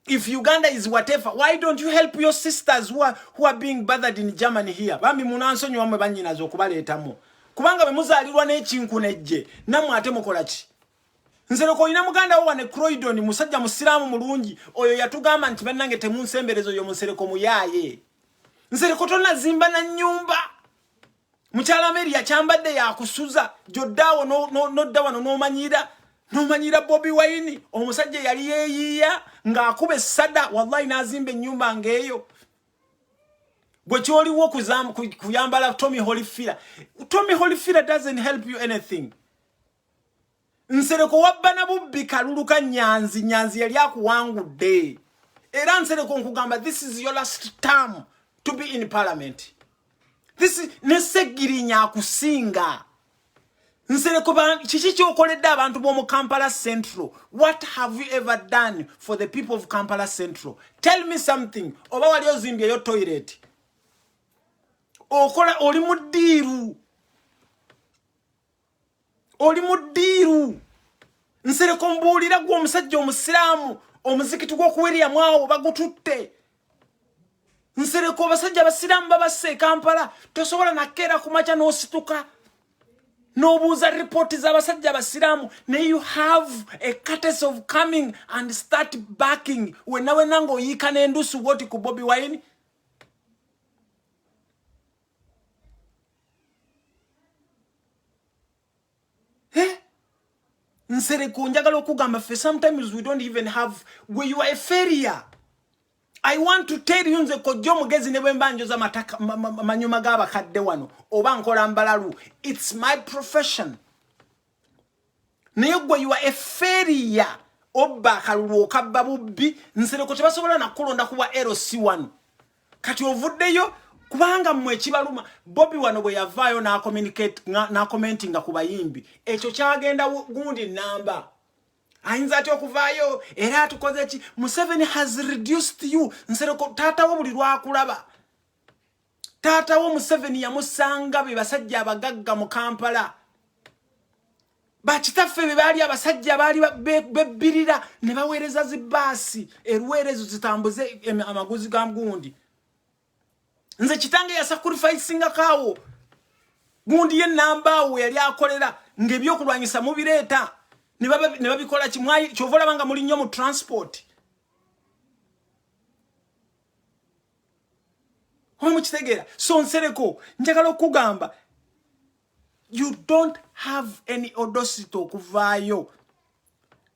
if Uganda is whatever, why don't you help your sisters who are being bothered in Germany here? Bambi munansonyiwa mmwe bannyinaze okubaleetamu, kubanga bwe muzaalirwa n'ekinkunejje nammwe ate mukola ki? Nsereko olina muganda wo wane Croydon, musajja musiraamu mulungi, oyo yatugamba nti bannange temunsembereza oyo Munsereko muyaaye. Nsereko tonazimba na nnyumba, mukyala Mary yakyambadde yakusuza gy'oddaawo n'odda wano n'omanyira Bobi Wine, omusajja yali yeeyiiya ng'akuba essada, wallahi n'azimba ennyumba ng'eyo. Gwe kyoliwo kuyambala Tommy Hilfiger. Tommy Hilfiger doesn't help you anything. Nsereko wabba na bubbi kalulu ka Nyanzi. Nyanzi yali akuwangudde. Era Nsereko nkugamba, this is your last term to be in parliament. This ne Segirinya akusinga. Nsereko, kiki kyokoledde abantu b'omu Kampala Central? What have you ever done for the people of Kampala Central? Tell me something. Oba wali ozimbyeyo toilet? Okola oli mu ddiiru, oli mu ddiiru. Nsereko, mbuulira gwe omusajja omusiraamu, omuzikiti gw'okuwiryamu awo bagututte. Nsereko, abasajja abasiraamu babasse e Kampala. Tosobola nakkeera ku makya n'osituka n'obuuza ripooti z'abasajja abasiraamu, naye you have a courtesy of coming and start backing wenna wenna ng'oyiika n'endusu woti ku Bobi Wine. Nsereko, njagala okugamba ffe sometimes we don't even have we you are a failure. I want to tell you, nze kojja omugezi, ne bwe mba njoza manyuma g'abakadde wano oba nkola mbalalu, it's my profession. Naye gwe you are a failure. Obba akalulu, okabba bubbi. Nsereko, tebasobola nakulonda kuba LC wano. Kati ovuddeyo kubanga mmwe ekibaluma, Bobi wano bwe yavaayo n'acommentinga ku bayimbi, ekyo kyagenda gundi namba. Ayinza atya okuvaayo era atukoze ki? Museveni has reduced you. Nsereko, taatawo buli lwakulaba, taatawo Museveni yamusanga be basajja abagagga mu Kampala, bakitaffe be baali abasajja baali bebbirira ne baweereza zibaasi erwerezo zitambuze amaguzi ga gundi. Nze kitange yasacrificingako awo gundi ye namba awo yali akolera ng'ebyokulwanyisa mubireeta ne babikola. Kyova olaba nga muli nnyo mu transport, oba mukitegeera? So Nsereko, njagala okugamba you don't have any audacity okuvaayo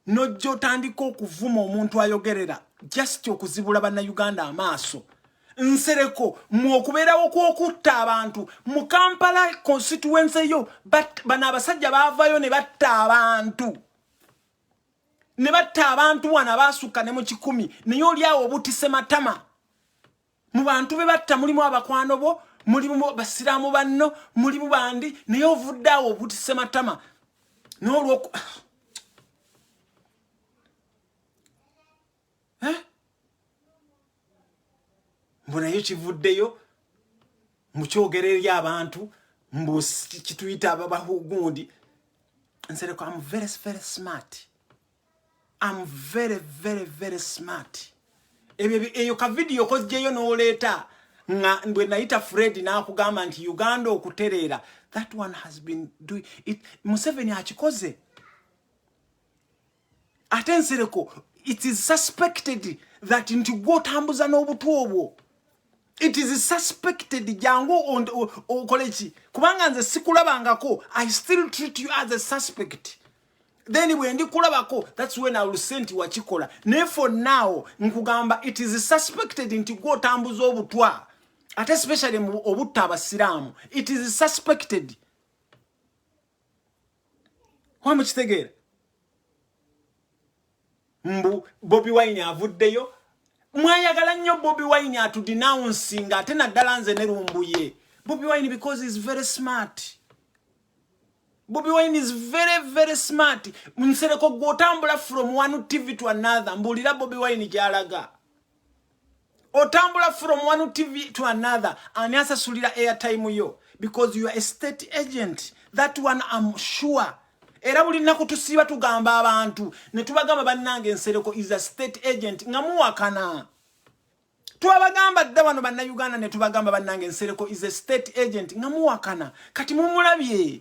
nojja otandika okuvuma omuntu ayogerera just okuzibula Bannayuganda amaaso. Nsereko, mu okubeerawo kw'okutta abantu mu Kampala constituency yo, bano abasajja baavayo ne batta abantu, ne batta abantu wano abaasukka ne mu 100, naye oli awo obutise matama. Mu bantu be batta mulimu abakwano bo, mulimu basiraamu banno, mulimu bandi, naye ovudde awo obutise matama n'olwoku Eh? Mbu naye kivuddeyo mukyogera eri abantu, mbu kituyita ababahugundi. Nsereko, am very very smart, am very very very smart. Ebyo eyo ka video kozjeyo n'oleeta nga bwe nayita Fred n'akugamba nti Uganda okutereera, that one has been doing it. Museveni akikoze. Ate Nsereko, it is suspected that nti gwotambuza n'obutwa obwo. It is suspected. Jangu okole ki, kubanga nze sikulabangako. I still treat you as a suspect. Then bwe ndikulabako, that's when I will say nti wakikola. Naye for now nkugamba it is suspected nti gwotambuza obutwa, ate especially mu obutta abasiraamu. It is suspected. Wamukitegeera? Mbu Bobi Wine avuddeyo. Mwayagala nnyo Bobi Wine atudenouncinga, ate naddala nze ne Lumbuye. Bobi Wine, because is very smart, Bobi Wine is very very smart. Nsereko, gw'otambula from one TV to another, mbuulira Bobi Wine gy'alaga. Otambula from one TV to another, ani asasulira airtime yo? Because you are a state agent, that one I'm sure. Era buli nnaku tusiiba tugamba abantu ne tubagamba, bannange, Nsereko is a state agent, nga muwakana. Twabagamba dda wano Bannayuganda ne tubagamba, bannange, Nsereko is a state agent, nga muwakana. Kati mumulabye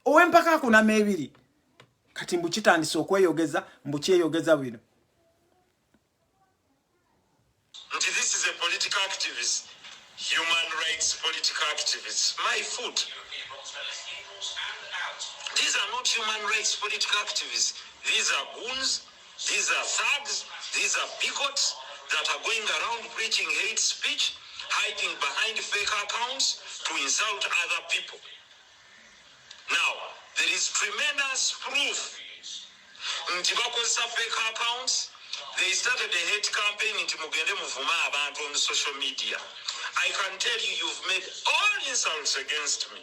ow'empaka akunama ebiri. Kati mbu kitandise okweyogeza, mbu kyeyogeza bino. Nti this is a political activist, human rights political activist, my foot. These are not human rights political activists. These are goons, these are thugs, these are bigots that are going around preaching hate speech, hiding behind fake accounts to insult other people. Now, there is tremendous proof nti bakozesa fake accounts. They started a hate campaign nti mugende muvume abantu on social media. I can tell you, you've made all insults against me,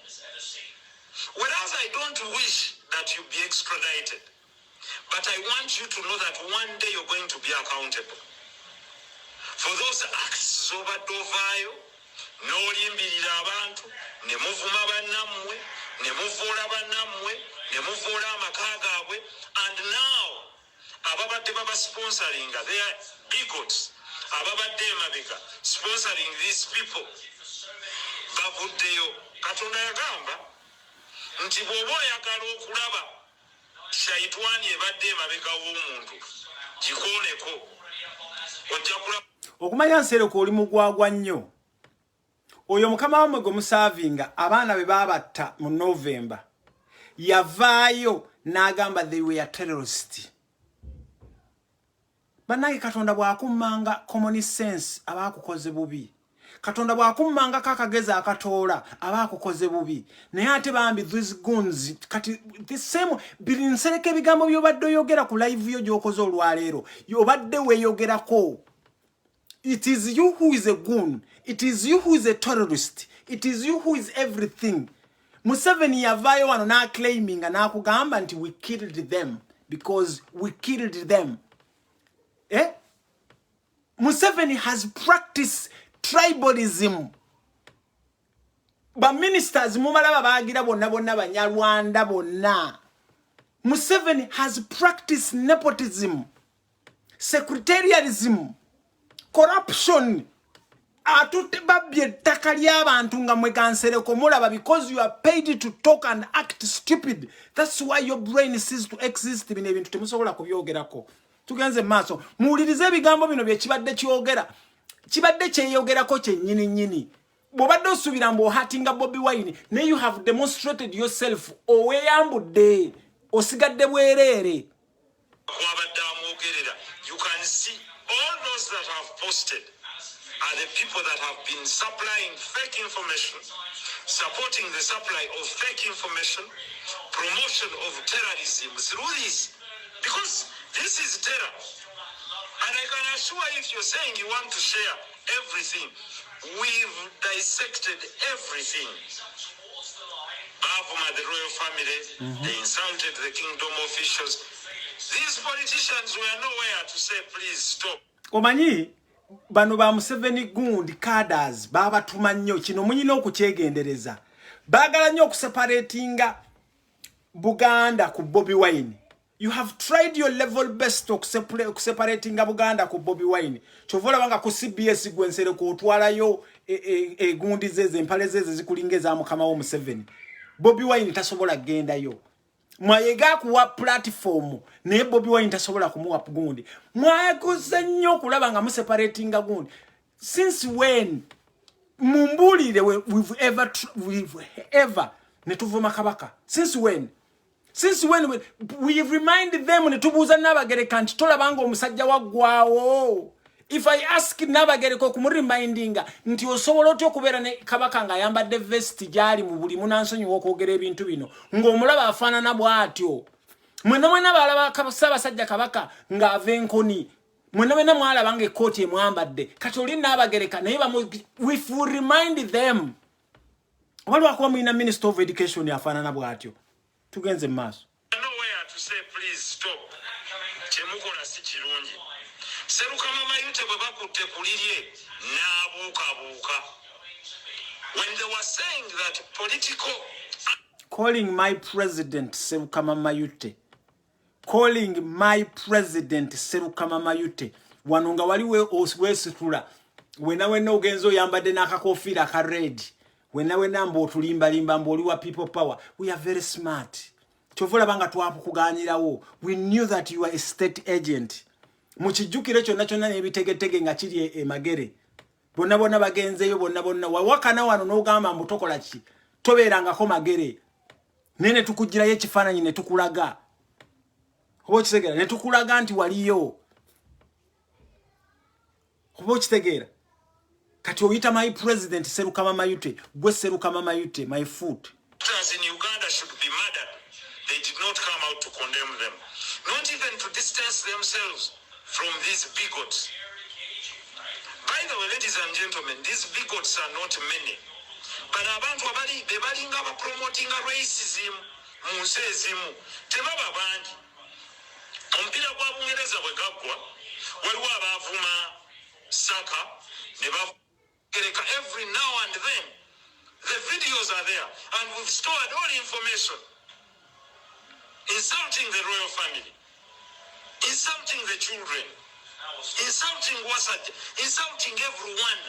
whereas I don't wish that you be extradited, but I want you to know that one day you're going to be accountable for those acts z'obadde ovaayo n'olimbirira abantu ne muvuma bannammwe, ne muvoola bannammwe, ne muvoola amaka gaabwe. And now ababadde babasponsoringa, they are bigots, ababadde emabega sponsoring these people bavuddeyo. Katonda yagamba nti bw'oba oyagala okulaba shaitwani ebadde emabega w'omuntu, gikooneko, ojja kulaba. Okumanya Nsereko oli mugwagwa nnyo. Oyo mukama wammwe gwe musaavinga, abaana be baabatta mu Novemba, yavaayo. N'agamba they were terrorist. Bannange, Katonda bw'akummanga common sense aba akukoze bubi. Katonda bw'akummangako akagezi akatoola aba akukoze bubi. Naye ate bambi these guns kati the same biri. Nsereko, ebigambo by'obadde oyogera ku live yo gy'okoze olwaleero, obadde weeyogerako. It is you who is a goon, it is you who is a terrorist, it is you who is everything. Museveni yavaayo wano n'aclaiminga n'akugamba nti we killed them because we killed them, eh? Museveni has practiced tribalism. Baministers mubalaba baagira bonna bonna Banyarwanda bonna. Museveni has practiced nepotism, secretarialism, corruption. Atutte babbye ettaka ly'abantu nga mwe kansereko mulaba, because you are paid to talk and act stupid. That's why your brain ceases to exist. Bino ebintu temusobola kubyogerako. Tugenze maaso, muwulirize ebigambo bino bye kibadde kyogera, kibadde kyeyogerako kyennyini nnyini. Bw'obadde osuubira mbu ohurtinga Bobi Wine, naye you have demonstrated yourself. Oweeyambudde, osigadde bwereere. Kwabadde amwogerera. You can see all those that have posted are the people that have been supplying fake information, supporting the supply of fake information, promotion of terrorism through this, because this is terror. And I can assure you, if you're saying you want to share everything, we've dissected everything. Bavuma the royal family, they insulted the kingdom officials. These politicians were nowhere to say, "Please stop." Omanyi bano ba Museveni gundi cadres babatuma nnyo. Kino muyina okukyegendereza. Baagala nnyo okuseparatinga Buganda ku Bobi Wine. You have tried your level best okuseparatinga Buganda ku Bobi Wine. Kyova olaba nga ku CBS gwe Nsereko otwalayo egundi zezo, empale zezo zikulinga eza mukama wo Museveni. Bobi Wine tasobola kugendayo. Mwayega akuwa platform, naye Bobi Wine tasobola kumuwa gundi. Mwakoze nnyo okulaba nga museparatinga gundi. Since when, mumbuulire, we've ever ne tuvuma Kabaka? Since when? Since when we remind them ne tubuuza Nabagereka nti tolabanga omusajja waggwawo? If I ask Nabagereka okumuremindinga nti osobola otya okubeera ne Kabaka ng'ayambadde vest gy'ali mu buli munansonyiwa okwogera ebintu bino, ng'omulaba afaanana bw'atyo, mwena mwena balaba Ssaabasajja Kabaka ng'ava enkoni, mwena mwena mwalaba nga ekkooti emwambadde. Kati oli Naabagereka naye if we remind them, oba lwakuba mulina Minister of Education afaanana bw'atyo. Tugenze mu maaso. Nowhere to say, "Please stop. Kyemukola si kirungi." Serukama Mayute bwe bakutte ku lirye n'abuukabuuka. When they were saying that political Calling my president Serukama Mayute, calling my president Serukama Mayute wano nga wali weesitula wena wena ogenza oyambadde n'akakofiira aka red, wena wena mbu otulimbalimba mbu oli wa People Power. We are very smart. Kyova olaba nga twakuganyirawo. We knew that you are a state agent. Mukijjukire kyonna kyonna n'ebitegetege nga kiri emagere bonna bonna bagenzeeyo bonna bonna. Wawakana wano n'ogamba mbu tokola ki, tobeerangako Magere, naye ne tukugirayo ekifaananyi ne tukulaga, oba okitegeera, ne tukulaga nti waliyo, oba okitegeera. Kati oyita my president Serukama Mayute. Gwe Serukama Mayute, my foot. Actors in Uganda should be murdered, they did not come out to condemn them, not even to distance themselves from these bigots. By the way, ladies and gentlemen, these bigots are not many. But abantu abali be balinga abapromotinga racism mu nsi ezimu tebaba bangi. Omupiira gwa Bungereza bwe gaggwa, waliwo abaavuma Saka ne bagereka. Every now and then the videos are there and we've stored all information, insulting the royal family, insulting the children, insulting Wasajja, insulting everyone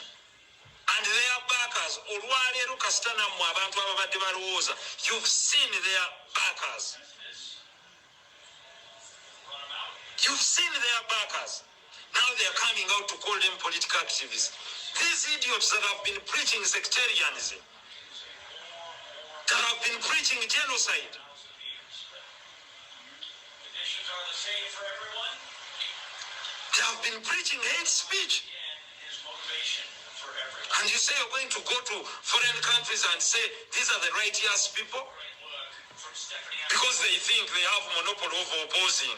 and their backers. Olwaleero kasita nammwe abantu ababadde balowooza, you've seen their backers, you've seen their backers. Now they are coming out to call them political activists. These idiots that have been preaching sectarianism, that have been preaching genocide. They have been preaching hate speech. And you say you're going to go to foreign countries and say these are the righteous people? Because they think they have monopoly of opposing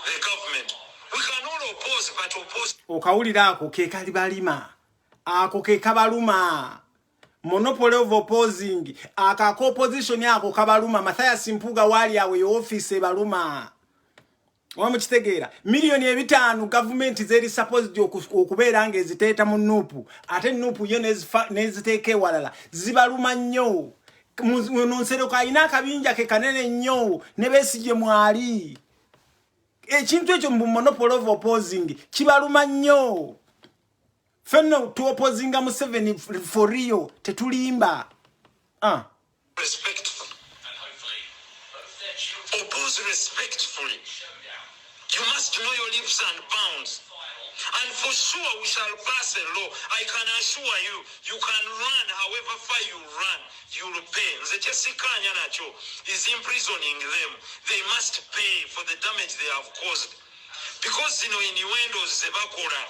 the government. We can all oppose, but oppose. Okawulira ako ke kalibalima, ako ke kabaluma. Monopoly of opposing, ako ako opposition ako kabaluma. Mathias Mpuga wali awe yo office ebaluma. Oba mukitegeera, 5 million gavumenti zeri supposed okubeera ng'eziteeta mu NUP, ate NUP yo n'eziteeka ewalala, zibaluma nnyo. Muno Nsereko alina akabinja ke kanene nnyo ne Besigye mwali. Ekintu ekyo mu monopoly of opposing kibaluma nnyo. Ffenno tuopposinga Museveni for real, tetulimba, ah. Respectful. Oppose respectfully. You must know your leaps and bounds. And for sure, we shall pass a law. I can assure you, you can run however far you run, you will pay. Nze kyesikanya nakyo is imprisoning them. They must pay for the damage they have caused. Because zino innuendos ze bakola,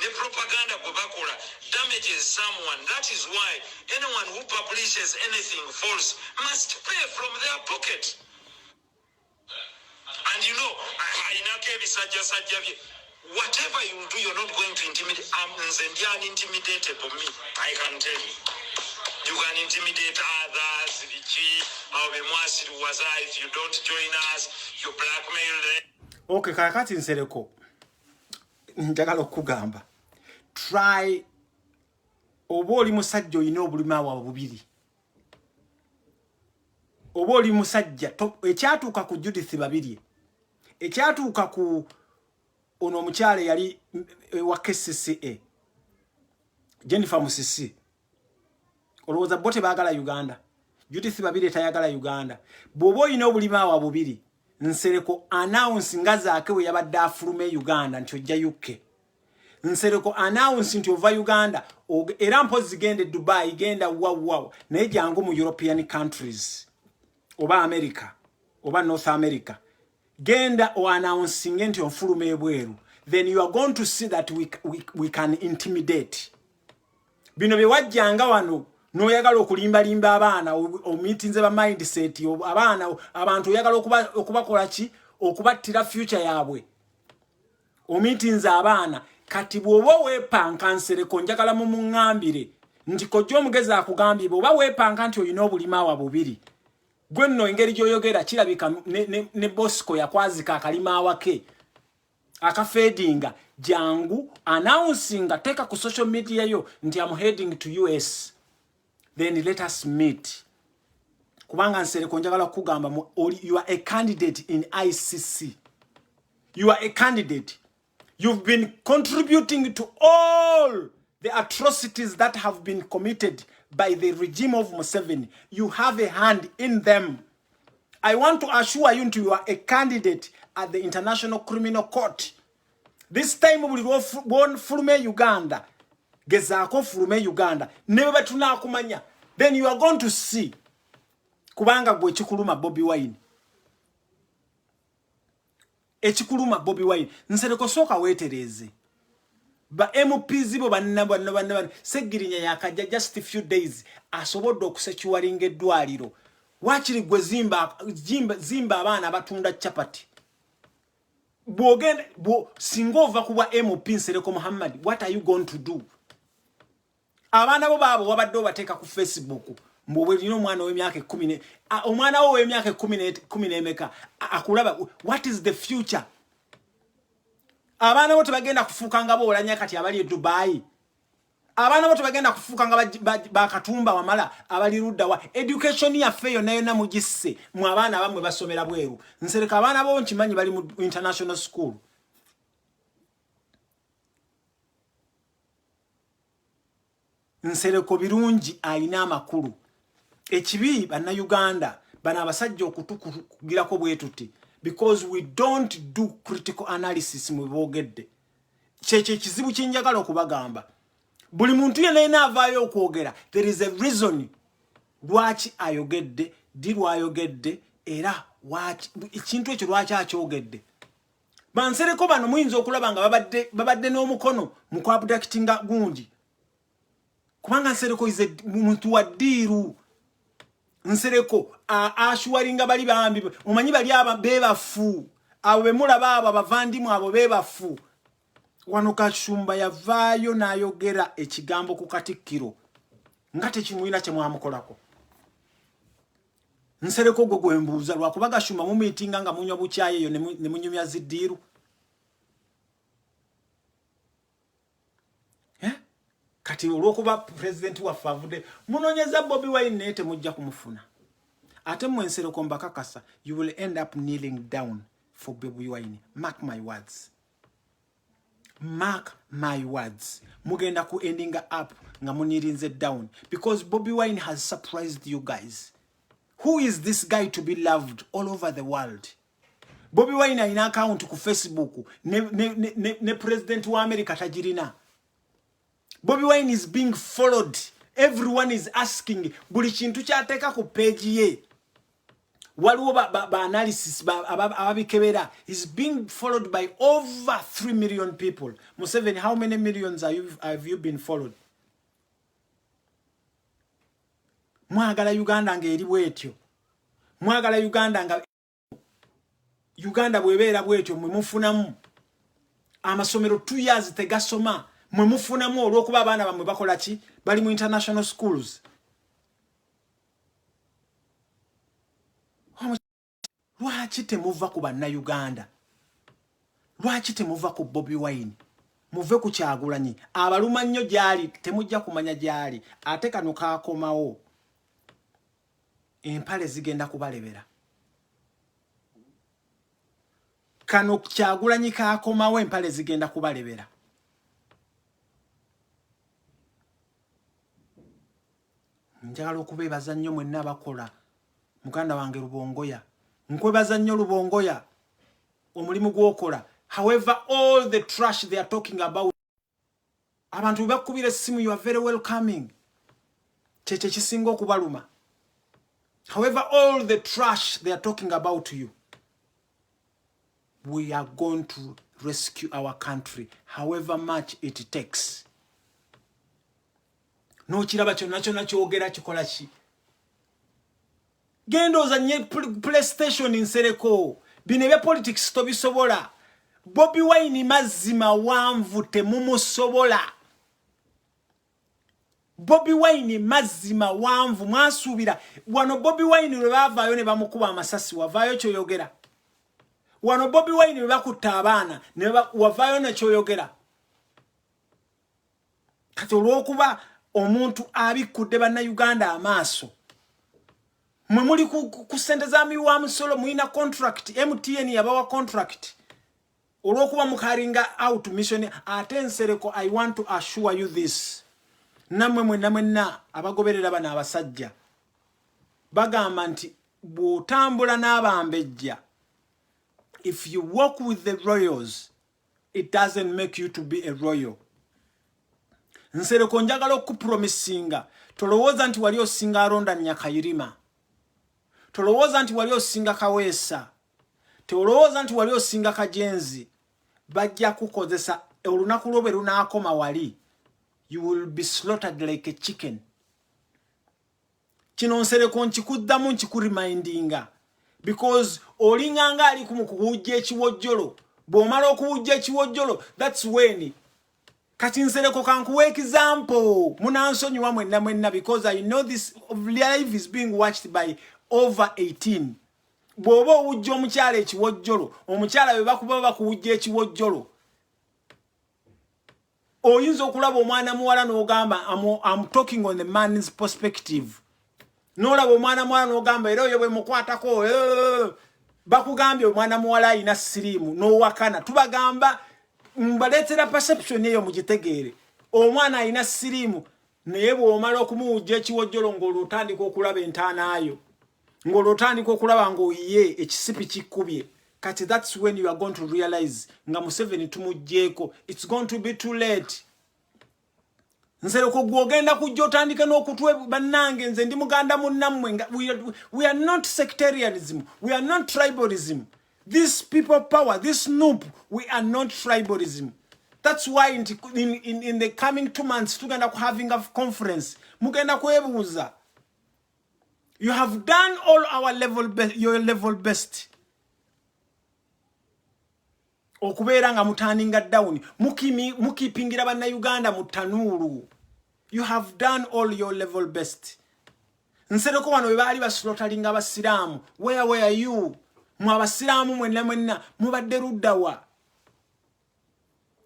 ne propaganda gwe bakola damages someone. That is why anyone who publishes anything false must pay from their pocket. And ayinako ebisajjasajja bye. Whatever you do, you're not going to intimidate. Nze ndi unintimidatable, me, I can tell you. You can intimidate others, biki awo bemwasiriwaza. If you don't join us, you blackmail them. Okay, kakati Nsereko, njagala okukugamba, try, oba oli musajja olina obulima bwa bubiri, oba oli musajja, ekyatuuka ku Judith Babirye, ekyatuuka ku ono omukyala eyali wa KCCA, Jennifer Musisi, olowooza bo tebaagala Uganda? Judith Babirye tayagala Uganda. Bw'oba olina obulima awa bubiri, Nsereko, announce nga Zaake bwe yabadde afuluma e Uganda nti ojja UK. Nsereko, announce nti ova Uganda, era mpozi genda e Dubai, genda wawawa, naye jangu mu European countries oba America oba North America. Genda oannouncinge nti onfuluma ebweru, then you are going to see that we can intimidate. Bino bye wajjanga wano n'oyagala okulimbalimba abaana, omitinze ba mindset abaana, abantu oyagala okubakola ki, okubattira future yaabwe. Omitinze abaana. Kati bw'oba weepanka, Nsereko, njagala mumuŋŋambire nti kojja omugezi akugambye, bw'oba weepanka nti olina obulima awa bubiri, gwe nno engeri gy'oyogera kirabika ne Bosco yakwazika akalima awake akafeedinga. Jangu announcinga, teeka ku social media yo nti am heading to US, then let us meet. Kubanga Nsereko, njagala kukugamba, you are a candidate in ICC. You are a candidate. You've been contributing to all the atrocities that have been committed by the regime of Museveni. You have a hand in them. I want to assure you nti you are a candidate at the International Criminal Court. This time buli lwonfulume Uganda, gezaako fulume Uganda, ne bwe batunaakumanya, then you are going to see. Kubanga gwe ekikuluma Bobi Wine, ekikuluma Bobi Wine. Nsereko, sooka weetereeze. Ba MPs bo banna banna banna banna. Segirinya yakajja just few days, asobodde okusecuringa eddwaliro. Wakiri gwe zimba, zimba, zimba abaana abatunda chapati. Bwogenda singa ova ku bwa MP, Nsereko Muhammad, what are you going to do? Abaana bo baabo wabadde obateeka ku Facebook mbu olina omwana ow'emyaka 10 ne omwana wo ow'emyaka 10 n'emeka akulaba. What is the future? Abaana bo tebagenda kufuuka nga boolanya kati abali e Dubai. Abaana bo tebagenda kufuuka nga bakatumba wamala abali luddawa. Education yaffe yonna yonna mugisse mu abaana abammwe basomera bweru. Nsereka, abaana bo nkimanyi bali mu international school. Nsereko birungi alina amakulu. Ekibi, Bannayuganda bano abasajja okutukugirako bwe tuti because we don't do critical analysis mu boogedde. Kyekyo ekizibu kyenjagala okubagamba. Buli muntu yenna yenna avaayo okwogera, there is a reason lwaki ayogedde, ddi lwayogedde, era ekintu ekyo lwaki akyogedde. Bansereko bano muyinza okulaba nga babadde n'omukono mu kuabductinga gundi, kubanga Nsereko is muntu wa ddiiru. Nsereko ashuwaringa bali bambi, omanyi bali aba bebafu, abo bemulaba abo abavandimu abo bebafu. Wano Kashumba yavaayo n'ayogera ekigambo ku Katikkiro nga tekimulina kye mwamukolako. Nsereko gwe gwembuuza, lwakuba Gashumba mumiitinga nga munywa bukyayi eyo ne munyumya ziddiiru, eh? Kati olwokuba pulezidenti waffe avudde munonyeza Bobi Wine, naye temujja kumufuna. Ate mmwe Nsereko mbakakasa, you will end up kneeling down for Bobi Wine. Mark my words, mark my words, mugenda ku ending up nga munirinze down, because Bobi Wine has surprised you guys. Who is this guy to be loved all over the world? Bobi Wine alina account ku Facebook ne president wa America tagirina. Bobi Wine is being followed. Everyone is asking buli kintu kyateeka ku page ye. Waliwo ba analysis ababikebera. Is being followed by over 3 million people. Museveni, how many millions have you been followed? Mwagala Uganda ng'eri bwetyo? Mwagala Uganda nga Uganda bwebeera bwetyo? Mwe mufunamu amasomero 2 years tegasoma. Mwe mufunamu olw'okuba abaana bammwe bakola ki? Bali mu international schools. Lwaki temuva ku Bannayuganda? Lwaki temuva ku Bobi Wine? Muve ku Kyagulanyi, abaluma nnyo gyali, temujja kumanya gyali. Ate kano kakomawo, empale zigenda kubalebera. Kano Kyagulanyi kakomawo, empale zigenda kubalebera. Njagala okubeebaza nnyo mwenna abakola. Muganda wange Lubongoya, nkwebaza nnyo Lubongoya, omulimu gwokola. However all the trash they are talking about, abantu bwe bakubira essimu, you are very welcoming. Kyekyo ekisinga okubaluma. However all the trash they are talking about you, we are going to rescue our country, however much it takes. N'okiraba kyonna kyonna kyogera kikola ki? Genda ozanye PlayStation. Nsereko, bino ebya politics tobisobola. Bobi Wine mazzi mawanvu, temumusobola. Bobi Wine mazzi mawanvu. Mwasuubira wano Bobi Wine lwe baavaayo ne bamukuba amasasi, wavaayo kyoyogera? Wano Bobi Wine lwe bakutta abaana, wavaayo nekyoyogera? Kati olw'okuba omuntu abikkudde Bannayuganda amaaso, mwe muli ku ssente za miwa musolo, mulina contract, MTN yabawa contract olw'okuba mucarryinga out mission. Ate Nsereko, I want to assure you this, nammwe mwenna mwenna abagoberera bano abasajja, bagamba nti bw'otambula n'abambejja, if you walk with the royals, it doesn't make you to be a royal. Nsereko, njagala okupromisinga, tolowooza nti wali osinga Aronda Nyakayirima, tolowooza nti wali osinga Kaweesa, tolowooza nti wali osinga Kajenzi. Bajja kukozesa. Olunaku lwo bwe lunaakoma wali, you will be slaughtered like a chicken. Kino Nsereko nkikuddamu, nkikuremindinga, because olinganga ali mu kuwujja ekiwojjolo. Bw'omala okuwujja ekiwojjolo, that's when. Kati Nsereko, kankuwa example. Munansonyiwa mwenna mwenna, because I know this live is being watched by over 18. Bw'oba owujja omukyala ekiwojjolo, omukyala bwe bakuba bakuwujja ekiwojjolo, oyinza okulaba omwana muwala n'ogamba, I'm talking on the man's perspective, n'olaba omwana muwala n'ogamba, era oyo bwe mukwatako, eh, bakugambye omwana muwala alina siriimu, n'owakana. Tubagamba, mbaleetera perception eyo mugitegeere. Omwana alina siriimu, naye bw'omala okumuwujja ekiwojjolo, ng'olwo otandika okulaba entaanaayo, ng'olwo otandika okulaba ng'oyiye ekisipi kikkubye. Kati that's when you are going to realize nga Museveni tumuggyeeko. It's going to be too late. Nsereko, gwe ogenda kujja otandike n'okutwe. Bannange, nze ndi muganda munnammwe. We are not sectarianism, we are not tribalism. This people power, this NUP, we are not tribalism. That's why in the coming 2 months tugenda ku having a conference. Mugenda kwebuuza. You have done all our level your level best okubeera nga muturninga down, mukeepingira bannayuganda mu tanuulu. You have done all your level best. Nsereko, wano bwe baali baslaughteringa abasiraamu, where were you? Mwe abasiraamu mwenna mwenna mubadde luddawa?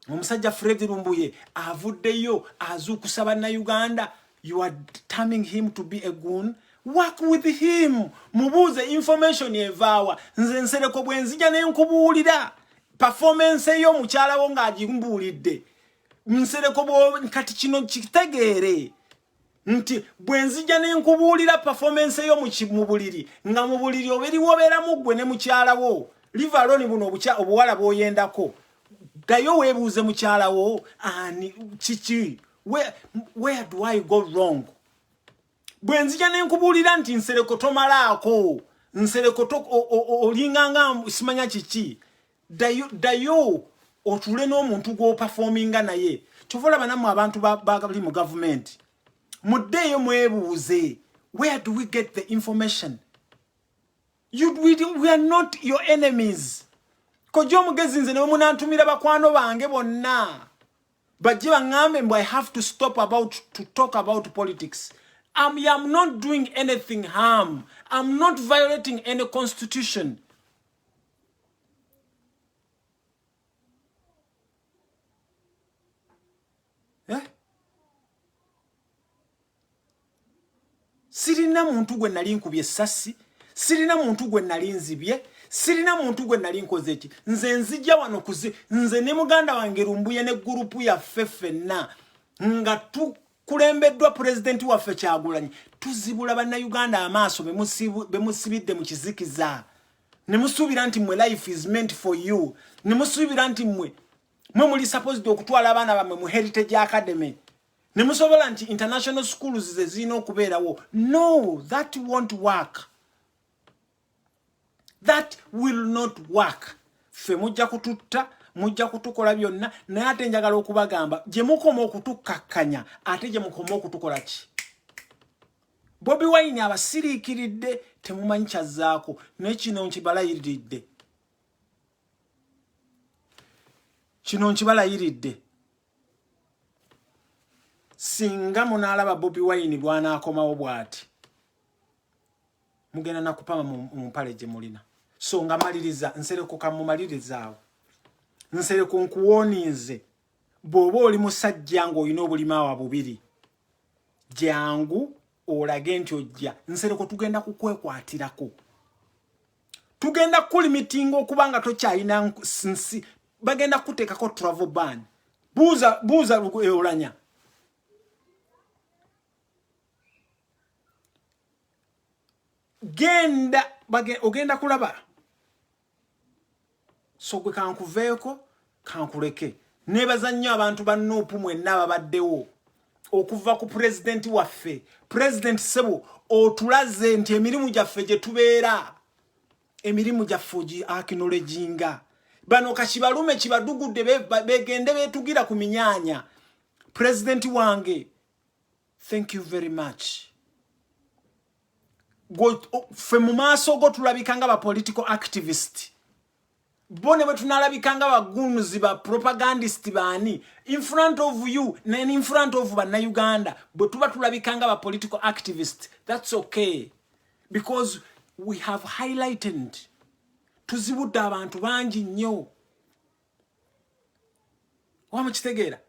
Omusajja Fred Lumbuye avuddeyo azuukusa bannayuganda. You are terming him to be a goon. Work with him, mubuuze information evaawa. Nze Nsereko bwe nzija ne nkubuulira performance eyo, omukyala wo ng'agimbuulidde. Nsereko, kati kino kitegeere nti bwe nzija ne nkubuulira performance eyo mu buliri, nga mu buliri oberiwo obeeramu ggwe ne mukyala wo, leave alone buno obuwala bw'oyendako, ddayo weebuuze mukyala wo ani kiki, where do I go wrong? Bwe nzija ne nkubuulira nti Nsereko tomalaako, Nsereko olinganga simanya kiki, ddayo, ddayo otuule n'omuntu gw'operforminga naye. Kyova olaba nammwe abantu bali mu gavumenti, muddeeyo mwebuuze, where do we get the information? We are not your enemies. Kojja omugezi, nze ne munantumira bakwano bange bonna bajje baŋŋambe mbu I have to stop about to talk about politics, I'm not doing anything harm. I'm not violating any constitution. Eh? Sirina muntu gwe nali nkubye essasi, sirina muntu gwe nali nzibye, sirina muntu gwe nali nkoze eki. Nze nzijja wano kuzi nze ne muganda wange Lumbuye ne group yaffe ffenna nga tukulembeddwa pulezidenti waffe Kyagulanyi, tuzibula bannayuganda amaaso bemusibidde mu kizikiza ne musuubira nti mmwe life is meant for you, ne musuubira nti mmwe muli supposed okutwala abaana bammwe mu Heritage Academy, ne musobola nti international schools ze zirina okubeerawo. No, that won't work, that will not work. Ffe mujja kututta, mujja kutukola byonna, naye ate njagala okubagamba gye mukoma okutukkakkanya, ate gye mukoma okutukola ki. Bobi Wine abasiriikiridde, temumanyi kyazzaako, naye kino nkibalayiridde, kino nkibalayiridde: singa munaalaba Bobi Wine bw'anaakomawo bw'ati, mugenda nakupama mu mpale gye mulina. So nga maliriza, Nsereko, kamumaliriza awo. Nsereko, nkuwooninze, bw'oba oli musajja ng'olina obulimaawa bubiri, jangu olage nti ojja. Nsereko, tugenda kukwekwatirako, tugenda kukulimitinga okuba nga tokyalina nsi, bagenda kukuteekako travel ban. Buuza, buuza Olanya. Genda ogenda kulaba. So gwe kankuveeko, kankuleke. Nebaza nnyo abantu ba NUP mwenna ababaddewo, okuva ku pulezidenti waffe. Pulezidenti sebo, otulaze nti emirimu gyaffe gye tubeera, emirimu gyaffe ogi acknowledginga. Bano kakibalume kibadugudde, begende betugira ku minyaanya. Pulezidenti wange, thank you very much. Ffe mu maaso go tulabika nga ba political activist, bo ne bwe tunalabika nga bagunuzi, ba propagandist baani, in front of you ne in front of bannayuganda, bwe tuba tulabika nga ba political activist, that's okay, because we have highlighted, tuzibudde abantu bangi nnyo. Oba mukitegeera?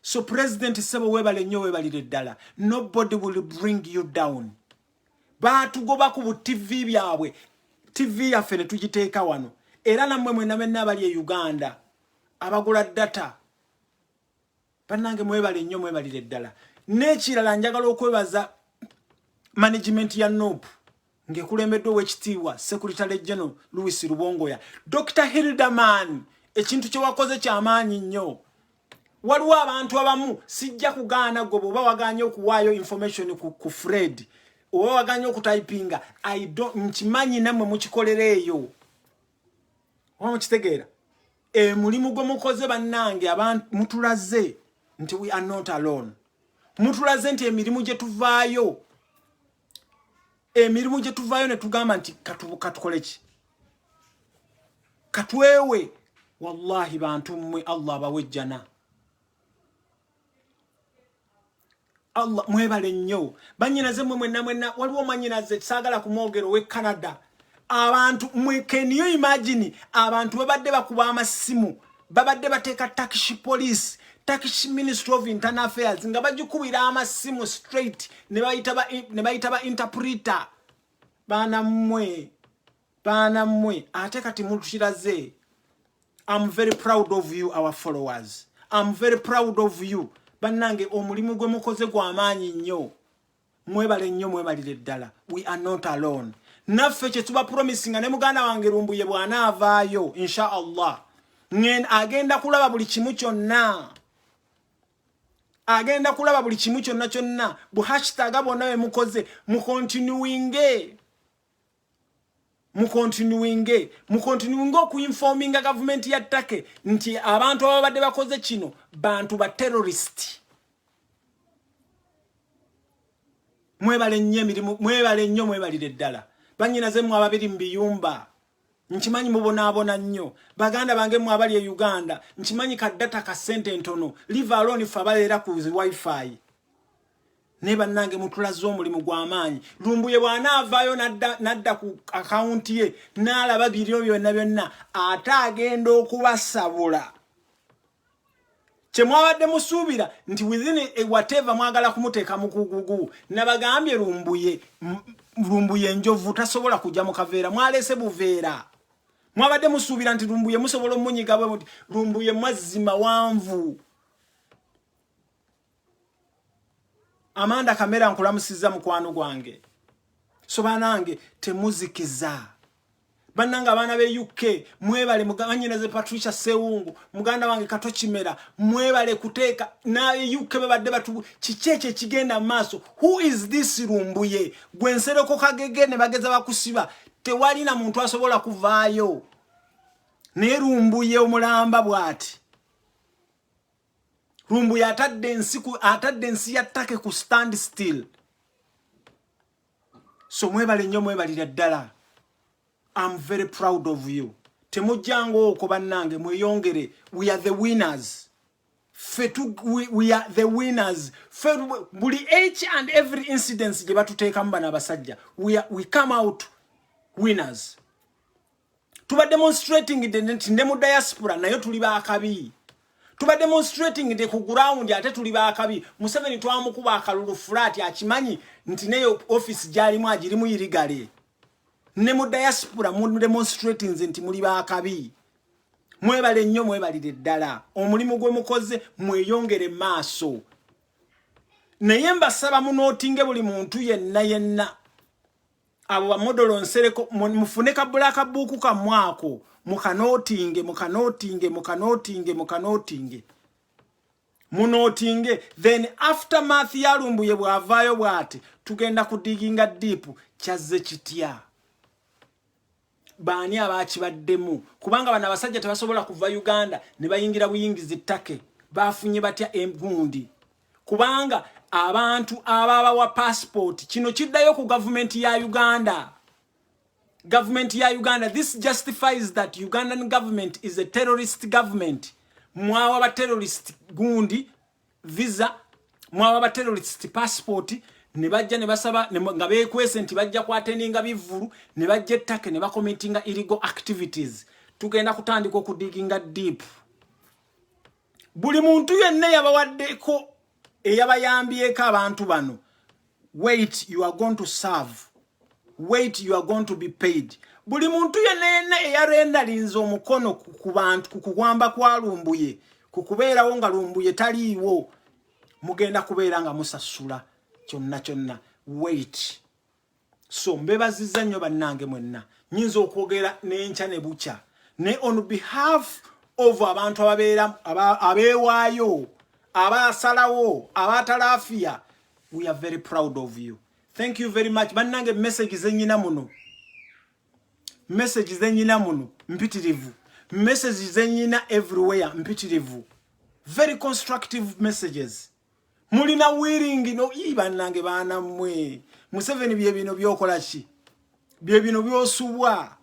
So president sebo, weebale nnyo, weebalire ddala. Nobody will bring you down. Baatugoba ku bu TV byabwe, TV yaffe ne tugiteeka wano. Era nammwe mwenna mwenna abali e Uganda abagula data, bannange, mwebale nnyo, mwebalire ddala. N'ekirala, njagala okwebaza management ya NUP ng'ekulembeddwa owekitiibwa Secretary General Louis Rubongoya. Dr Hilderman, ekintu kye wakoze kyamaanyi nnyo. Waliwo abantu abamu, sijja kugaana gwe bw'oba waganye okuwaayo information ku Fred, oba waganye okutypinga, nkimanyi nammwe mukikolera eyo. Oba mukitegeera emulimu gwe mukoze bannange, abantu mutulaze nti we are not alone. Mutulaze nti emirimu gye tuvaayo, emirimu gye tuvaayo ne tugamba nti katukole ki, katwewe. Wallahi bantu mmwe, Allah abawe ejjana. Allah mwebale nnyo banyinaze mwe mwenna mwenna. Waliwo mwanyinaze saagala kumwogera owe Canada. Abantu mwe, can you imagine, abantu babadde bakuba amasimu, babadde bateeka Turkish police, Turkish Ministry of Internal Affairs nga bagikubira amasimu straight ne bayita ba interpreter. Baana mmwe, baana mmwe, ate kati mutukiraze. I'm very proud of you, our followers. I'm very proud of you. Bannange, omulimu gwe mukoze gwa maanyi nnyo. Mwebale nnyo, mwebalire ddala. We are not alone. Naffe kye tuba promisinga ne muganda wange Lumbuye bw'anaavaayo, insha Allah, agenda kulaba buli kimu kyonna, agenda kulaba buli kimu kyonna kyonna. Bu hashtag bwonna bwe mukoze, mukontinuinge, mukontinuinge, mukontinuinge okuinforminga gavumenti ya Turkey nti abantu ababadde bakoze kino bantu ba terrorist. Mwebale nnyo emirimu, mwebale nnyo, mwebalire ddala. Bannyinaze mmwe ababiri mu biyumba, nkimanyi mubonaabona nnyo. Baganda bange mmwe abali e Uganda, nkimanyi ka data ka ssente ntono, leave alone ffe ababeera ku wifi. Naye bannange, mutulaze omulimu gw'amaanyi. Lumbuye bw'anaavaayo n'adda ku akawunti ye n'alaba biriyo byonna byonna, ate agenda okubasabula kye mwabadde musuubira nti within a whatever mwagala kumuteeka mu kugugu. Nabagambye Lumbuye, Lumbuye enjovu tasobola kujja mu kaveera, mwaleese buveera. Mwabadde musuubira nti Lumbuye musobola omunyiga bwe muti. Lumbuye mazzi mawanvu. Amanda Kamera, nkulamusizza mukwano gwange. So banange, temuzikiza. Bannange abaana b'e UK, mwebale. Manyinaze Patricia Sewungu, muganda wange Kato Kimera, mwebale kuteeka na UK babadde batu kiki ekyo ekigenda mu maaso. Who is this Lumbuye? Gwe Nsereko kagege ne bageza bakusiba, tewali na muntu asobola kuvaayo. Naye Lumbuye omulamba bw'ati, Lumbuye atadde ensi atadde ensi ya Turkey ku stand still. So mwebale nnyo, mwebalira ddala. I'm very proud of you. Temujjanga okwo bannange, mweyongere. We are the winners. Ffe we are the winners. Ffe buli each and every incidence gye batuteekamu bano abasajja, we come out winners. Tuba demonstrating nti ne mu diaspora nayo tuli baakabi. Tuba demonstrating nti ku ground ate tuli baakabi. Museveni twamukuba akalulu flat, akimanyi nti neyo office gyalimu agirimu irigale. Ne mu diaspora mu demonstrating nti muli baakabi. Mwebale nnyo, mwebalire ddala omulimu gwe mukoze, mweyongere maaso. Naye mbasaba munootinge buli muntu yenna yenna, abo bamodolo Nsereko, mufune ka black book kammwe ako, mukanootinge, mukanootinge, mukanootinge, mukanootinge, munootinge. Then aftermath ya Lumbuye bw'avaayo bw'ati, tugenda kudiginga deep. Kyazze kitya? Baani abakibaddemu? Kubanga bano abasajja tebasobola kuva Uganda ne bayingira buyingizi Turkey. Bafunye batya egundi? Kubanga abantu ababawa passport, kino kiddayo ku gavumenti ya Uganda, gavumenti ya Uganda. This justifies that Ugandan government is a terrorist government. Mwawa ba terrorist gundi visa, mwawa ba terrorist passport, ne bajja ne basaba nga beekwese nti bajja kwattendinga bivvulu, ne bajja e Turkey ne bacommittinga illegal activities. Tugenda kutandika okudiginga deep. Buli muntu yenna yabawaddeko, eyabayambyeko abantu bano, wait, you are going to serve. Wait, you are going to be paid. Buli muntu yenna yenna eyarendalinze omukono ku bantu, ku kuwamba kwa Lumbuye, ku kubeerawo nga Lumbuye taliiwo, mugenda kubeera nga musasula kyonna kyonna. Wait. So mbebazizza nnyo bannange mwenna. Nyinza okwogera n'enkya ne bukya, ne on behalf of abantu ababeera abeewaayo, abasalawo, abatalaafiya, we are very proud of you. Thank you very much bannange. Message zenyina muno, message zenyina muno mpitirivu. Messages zenyina everywhere mpitirivu, very constructive messages. Mulina willing no ii bannange, baana mmwe. Museveni, bye bino byokola ki? Bye bino byosubwa.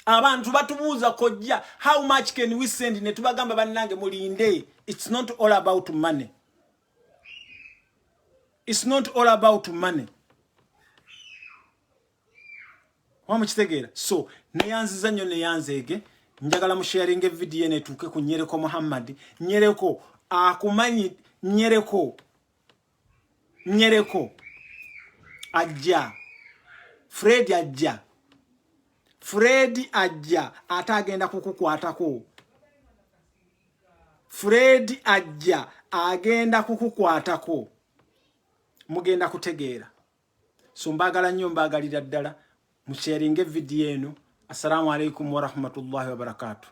Abantu batubuuza, "Kojja, how much can we send?" Ne tubagamba, "Bannange, mulinde. It's not all about money, it's not all about money." Wamukitegeera? So neyanziza nnyo, neyanzeege. Njagala musharinga evidiyo eno etuuke ku Nyereko Muhammad. Nyereko akumanyi. Nyereko, Nyereko ajja, Fred ajja, Fred ajja, ate agenda kukukwatako. Fred ajja, agenda kukukwatako, mugenda kutegeera. So mbaagala nnyo, mbaagalira ddala. Musharinga evidiyo eno. Assalamu alaikum warahmatullahi wabarakatuh.